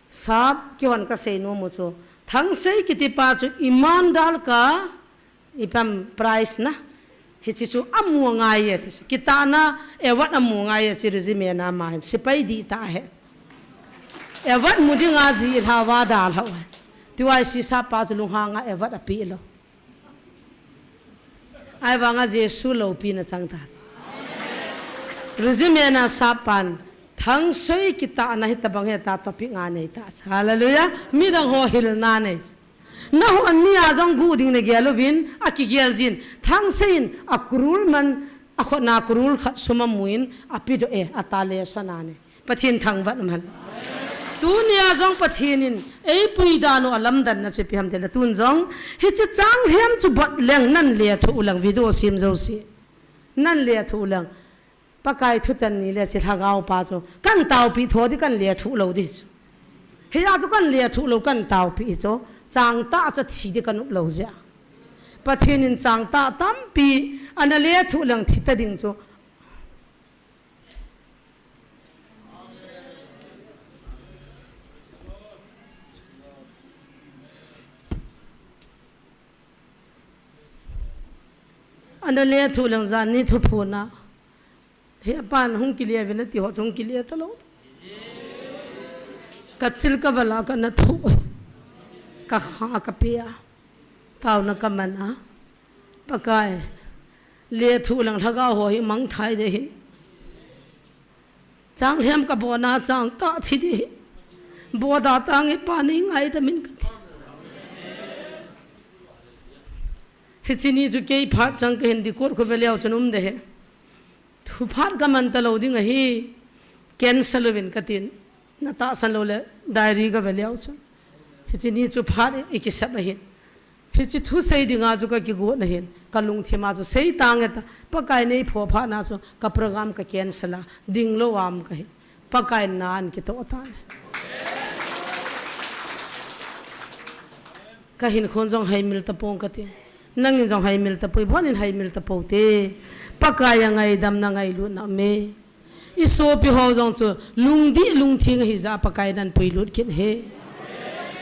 Sap kihon ka sei nom u chu. Thangsei kiti pa chu imandal ka ipam price na. Hiche chu amu ngai e ti chu. Kitahna award amu ngai e ti chu Ruzi Mena ma hin. Sepai dih tah ahi. Award mu dinga ji lha va dalha u ahi. Tua hi sap pa chu lunghanga award apeh lou. Ahivanga Jesu loupina chang ta. Ruzi Mena sap pan Thangsei kitahna hitabang hi ta topic nga nei ta. Hallelujah. Midang ho hilna nei. Nahon ni a jong gu ding nagel uvin, akigel jin. Thangsei in akurul man, akhutna kurul khat sum amun, apedoh e, ata lesson a nei. Pathen thangvah um hen. Tunia jong Pathen in eipui dan u alamdanna chu ipi ham tile tun jong. Hiche changlhem chu bot leng nan lethuh u leng video sem jouse. Nan lethuh u leng. Pakai thutan ni le hiche lhagao pa chu. Kan taopi tho di kan lethuh lou di chu. Hia chu kan lethuh lou kan taopi chu. Changtah chu thi di kan up lou jeh. Pathen in changtah tampi ana lethuh leng thi ta ding chu. Ana lethuh leng jan ni thuphon a. Hi apan hung kile uvin ati ho chu hung kile talou. Ka chil ka vala kana thuh. Ka kha ka pe a. Taona ka man a. Pakai. Lethuh leng lhagao ho hi mangthai de hin. Changlhem ka botna changtah thi di hi. Boda tang hi pa nei ngaidam in ka ti. Hiche ni chu kei phat chang ka hin record khu ve leu chun um de hi. Thu phat ka man talou ding ahi. Cancel uvin ka tin. Na tahsan lou le diary ka ve leu chun. Hiche ni chu phat i kisap ahin. Hiche thu sei dinga chu ka kigot na hin. Ka lungthim a chu sei tange ta. Pakai nei pho phat na chu ka program ka cancel a. Ding lou am ka hin. Pakai na an kitoh ta le. Ka hin khon jong haimil tapong ka ti. Nangin jong haimil tapoi, bon in haimil tapo te. Pakai a ngaidam na ngailut na me. I sopi ho jong chu lungdih lungtheng ahi jeh a Pakai nan puilut kit e.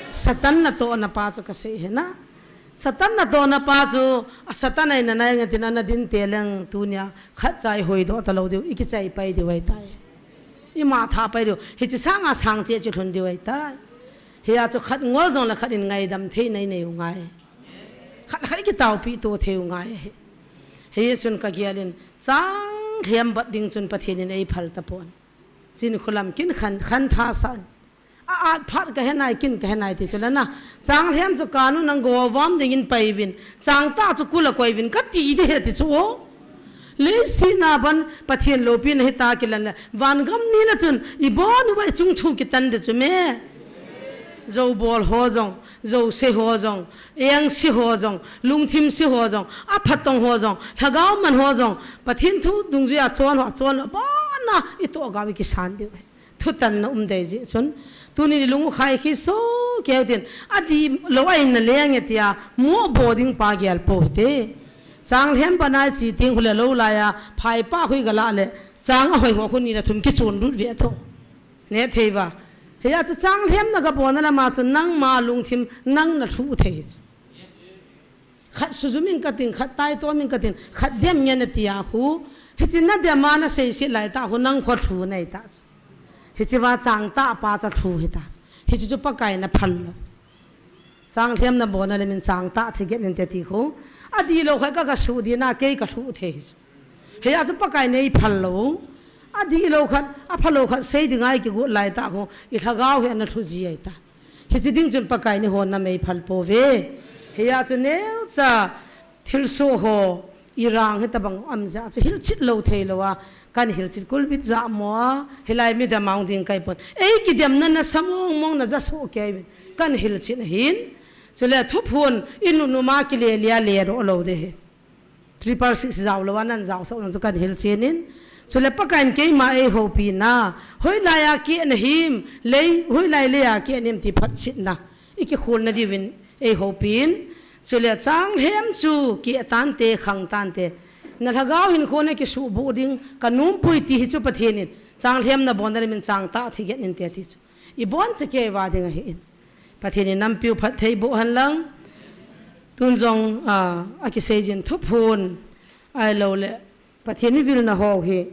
Satan natohna pa chu ka sei e na. Satan natohna pa chu, a Satan a ina nai ngatin ana din te leng tunia khat cha i hoidoh talou diu, i kichai pai diu ahitai. I matha pai diu, hiche sanga sang cheh chu lhun diu ahitai. Hia chu khat ngol jong le khat in ngaidam thei nei nei u ngai. Khat le khat i kitaopi to thei u ngai ahi. Hichun ka gel in, changlhem bat ding chun Pathen in eiphal tapon. Chin khulam kin khan, khan tha san. A at phat ka he nai, kin ka he nai ti chu le na. Changlhem chu kanu nang go vam ding in pai vin. Changtah chu kula koi vin ka ti de he ti chu o. Leiset na ban Pathen loupina hita kilan le. Van gam ni le chun i bon uva i chung thu kitan de chu me. Jou bol ho jong. Jouse ho jong, engse ho jong, lungthimse ho jong, aphatong ho jong, lhagao man ho jong, Pathen thu dungjuia chon ho, chon ho, abona i tohgao i kisan diu ahi. Thutanna um dei jeh chun. Tuni ni lung u khai khi so keu tin, adih lou a ina leng e tia, mo bo ding pa gel po hite. Changlhem bana chi ting khu le lou laiya, phai pa khu i ga la le, chang ahoi ho khu ni le thum kichon lut ve tho. Ne thei va. Hia chu changlhemna ka bona lama chu nangma lungthim nang na lhu thei chu. Khat sujum in ka tin, khat taitom in ka tin, khat dem nge na tia khu. Hiche na dem a na seiset lai ta khu nang kho lhu nei ta chu. Hiche va changtah pa chu lhu hi ta chu. Hiche chu Pakai na phal lou. Changlhemna bona le min changtah thi get in te ti khu. Adih lou khat ka ka su di na kei ka lhu thei chu. Hia chu Pakai nei phal lou. Adih lou khat, apha lou khat sei dinga i kigot lai ta khu. I lhagao hi ana lhu ji ai ta. Hiche ding chun Pakai nei hon na mei phal po ve. Hia chu neucha thilsoh ho. I rang hitabang am jeh chu hilchet lou thei lou a, kan hilchet kulbit jamo a, hilai mi dem a hung ding kai pon. Ei kidemna na sa mong mong na ja soh kei vin, kan hilchet ahin. Chule thuphon i nunuma kile lia le ro lou de hi. Triple six jao lou a nan jao soh nan chu kan hilchet in. Chule Pakaiyin keima ei houpi na, hoilai a kei na him, lei, hoilai lei a kei na him ti phatchetna. I kikhulna diuvin ei houpin, chule changlhem chu keh tante, khang tante. Na lhagao hinkho na kisuhbuh ding, ka nompui ti hi chu Pathen in, changlhemna bona le min changtah thi get in te ti chu. I bon cha kei va ding ahi in. Pathen in nampiu phatthei boh hen lang. Tun jong, a, akisei jin thuphon. Ahilou le, Pathen ivilna ho hi,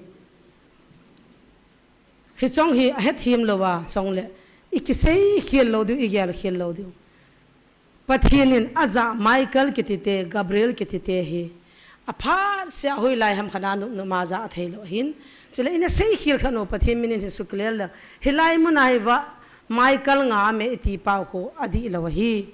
hichong hi ahethem louva chong le, ikisei khel lou diu, igel khel lou diu. Pathen in ajah Michael kiti te, Gabriel kiti te hi, aphat sea hoilai ham khat a nop nop a jah thei lou ahin. Chule ina sei khel kha u Pathen min in hi sukler le, hilai mun a hi va Michael nga me iti pau khu adih lou ahi.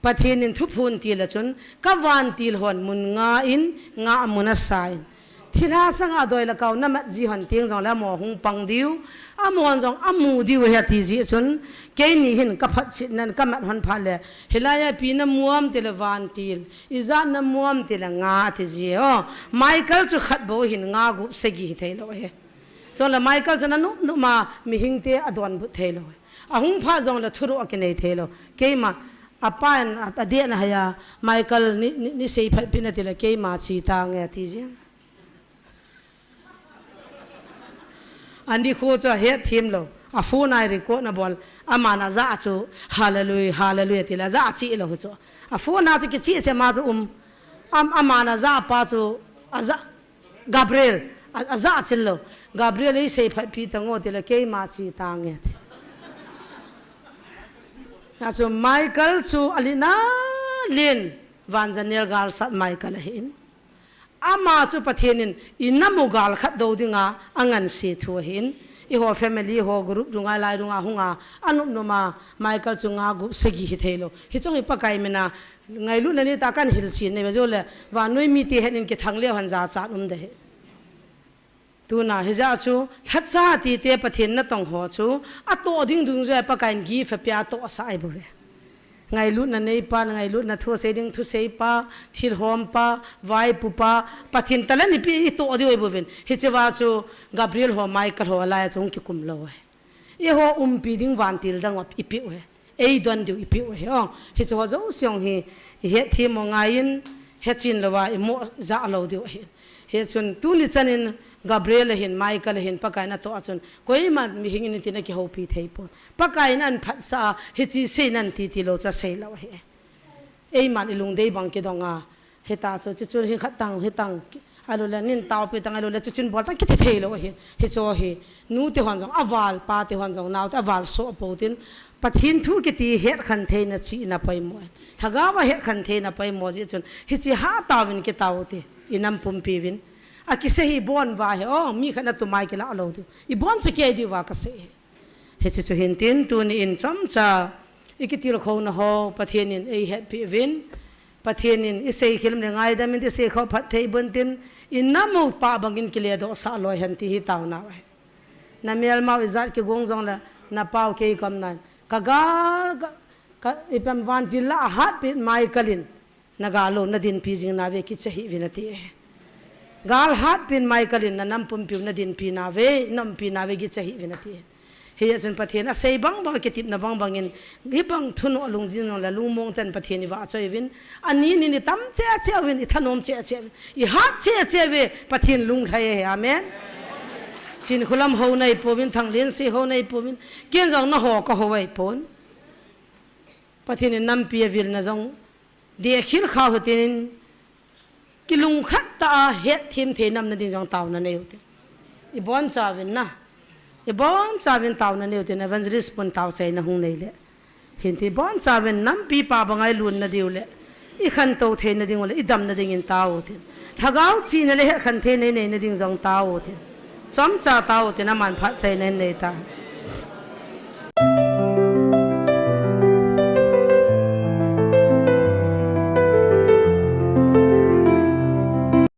Pathen in thuphon til a chun, ka vantil hon mun nga in nga mun asa in. Thilha sanga doi le kau na mat ji hon ting jong le amaho hung pang diu, amahon jong amu diu ahi ati ji chun, keini hin ka phatchet nan ka mat hon phat le, hilai a ipi na mu am ti le vantil, ijat na mu am ti le nga ati ji o. Michael chu khat bou hin nga gup sagi hi thei lou ahi. Chule Michael chu na nop nop a mihing te adonbut thei lou ahi. Ahung phat jong le thuro akinei thei lou. Keima, apa in a, adeh na haya, Michael ni, ni, ni sei phat pi na ti le keima chi tange ati ji. Ani khu chu ahethem lou. A phone a record na bol. Aman ajah chu, hallelujah, hallelujah ti le, ajah chi lou chu. A phone a chu kichi che ma chu um. Am, aman ajah pa chu, ajah, Gabriel, a, ajah chil lou. Gabriel ei sei phat pi tango ti le, keima chi tange ti. Achu Michael chu alina lin, van janel gal sat Michael ahin. Ama chu Pathen in, i nam u gal khat do dinga, angan se thu ahin. Eiho family, eiho group dunga, lai dunga, hunga, anop nop a, Michael chu nga gup sagi hi thei lou. Hichong hi Pakai min a, ngailutna nei ta kan hilchen nei ve jo le, vannoi mite het in kithang leu hen jachat um de hi. Tuna hijeh chu, lhacha ti te Pathen natong ho chu, atoh ding dungjuia Pakai in gift apia atoh sah ahi bou ve. Ngailutna nei pa, ngailutna thu sei ding thusei pa, thilhom pa, vaipu pa, Pathen talent ipi itoh diu ahi bouvin. Hichea chu Gabriel ho, Michael ho alai chu hung kikum lou ahi. Eiho umpi ding vantil dang ipi u ahi. Eidon diu ipi u ahi. O, hiche ho jouse jong hi, ihethem u ngai in, hechen louva, imo jah lou diu ahi. Hichun tuni chan in Gabriel ahin, Michael ahin, Pakai natoh a chun, koima mihing in iti na kihoupi thei pon. Pakai in an phatsah a, hiche sei nan ti ti lou chu asei lou ahi. Eiman ilungdei bang kidong a, hita chu, chuchun hi khat tang, hitang, alou le nin taopi tang, alou le chuchun bol tang kiti thei lou ahi. Hiche hi, nu te hon jong, aval pa te hon jong, nao te aval soh pou tin, Pathen thu kiti het khen theina chihna poimo. Lhagao a het khen theina poimo jeh chun, hiche ha taovin kitao te, i nam pumpi uvin. Akisei hi ibon uva hi, o, mi khat na tumai kila lou diu. Ibon cha kei diu va kasei hi. Hiche chu hin tin, tuni in chomcha, ikitilkhouna ho, Pathen in eihetpi uvin. Pathen in isei khel le ngaidam in isei kho phatthei bon tin, i nam u pah bangin kiledoh sah loi hen ti hi taona u ahi. Na melmau ijat kigong jong le, na pau kei kom nan. Ka gal, ka, ka, ipi ham vantil lah a hatpi Michael in. Na gal u, na dinpi jing nauve, kicha hih uvin ati. Gal hatpi Michael in na nam pumpi u na dinpi nauve, na umpi nauve, kicha hih uvin ati. Hijeh chun Pathen asei bang bang, kitepna bang bangin, hibang thunoh lungjin jong le lungmong tah in Pathen ivahchoi uvin, ani ni ni tam cheh cheh uvin, ithanom cheh cheh uvin, ihat cheh cheh uve, Pathen lunglhai ahi, amen. Chinkholam ho nai pouvin, Thanglensi ho nai pouvin, ken jong naho kaho ahi pon. Pathen in nampi avilna jong, dehkhel khau hitin, kilungkhat tah a hetthem thei nam nading jong taona nei uvin tin. Ibonchauvin na. Ibonchauvin taona nei uvin tin, evangelist pun taochaina hung nei le. Hinti ibonchauvin nampi pah banga ilun nadiu le. Ikhantou thei nading u le, idam nading in tao uvin tin. Lhagao chihna le hetkhen theina inei nading jong tao uvin tin. Chomcha tao uvin tin, aman phatchaina in nei ta.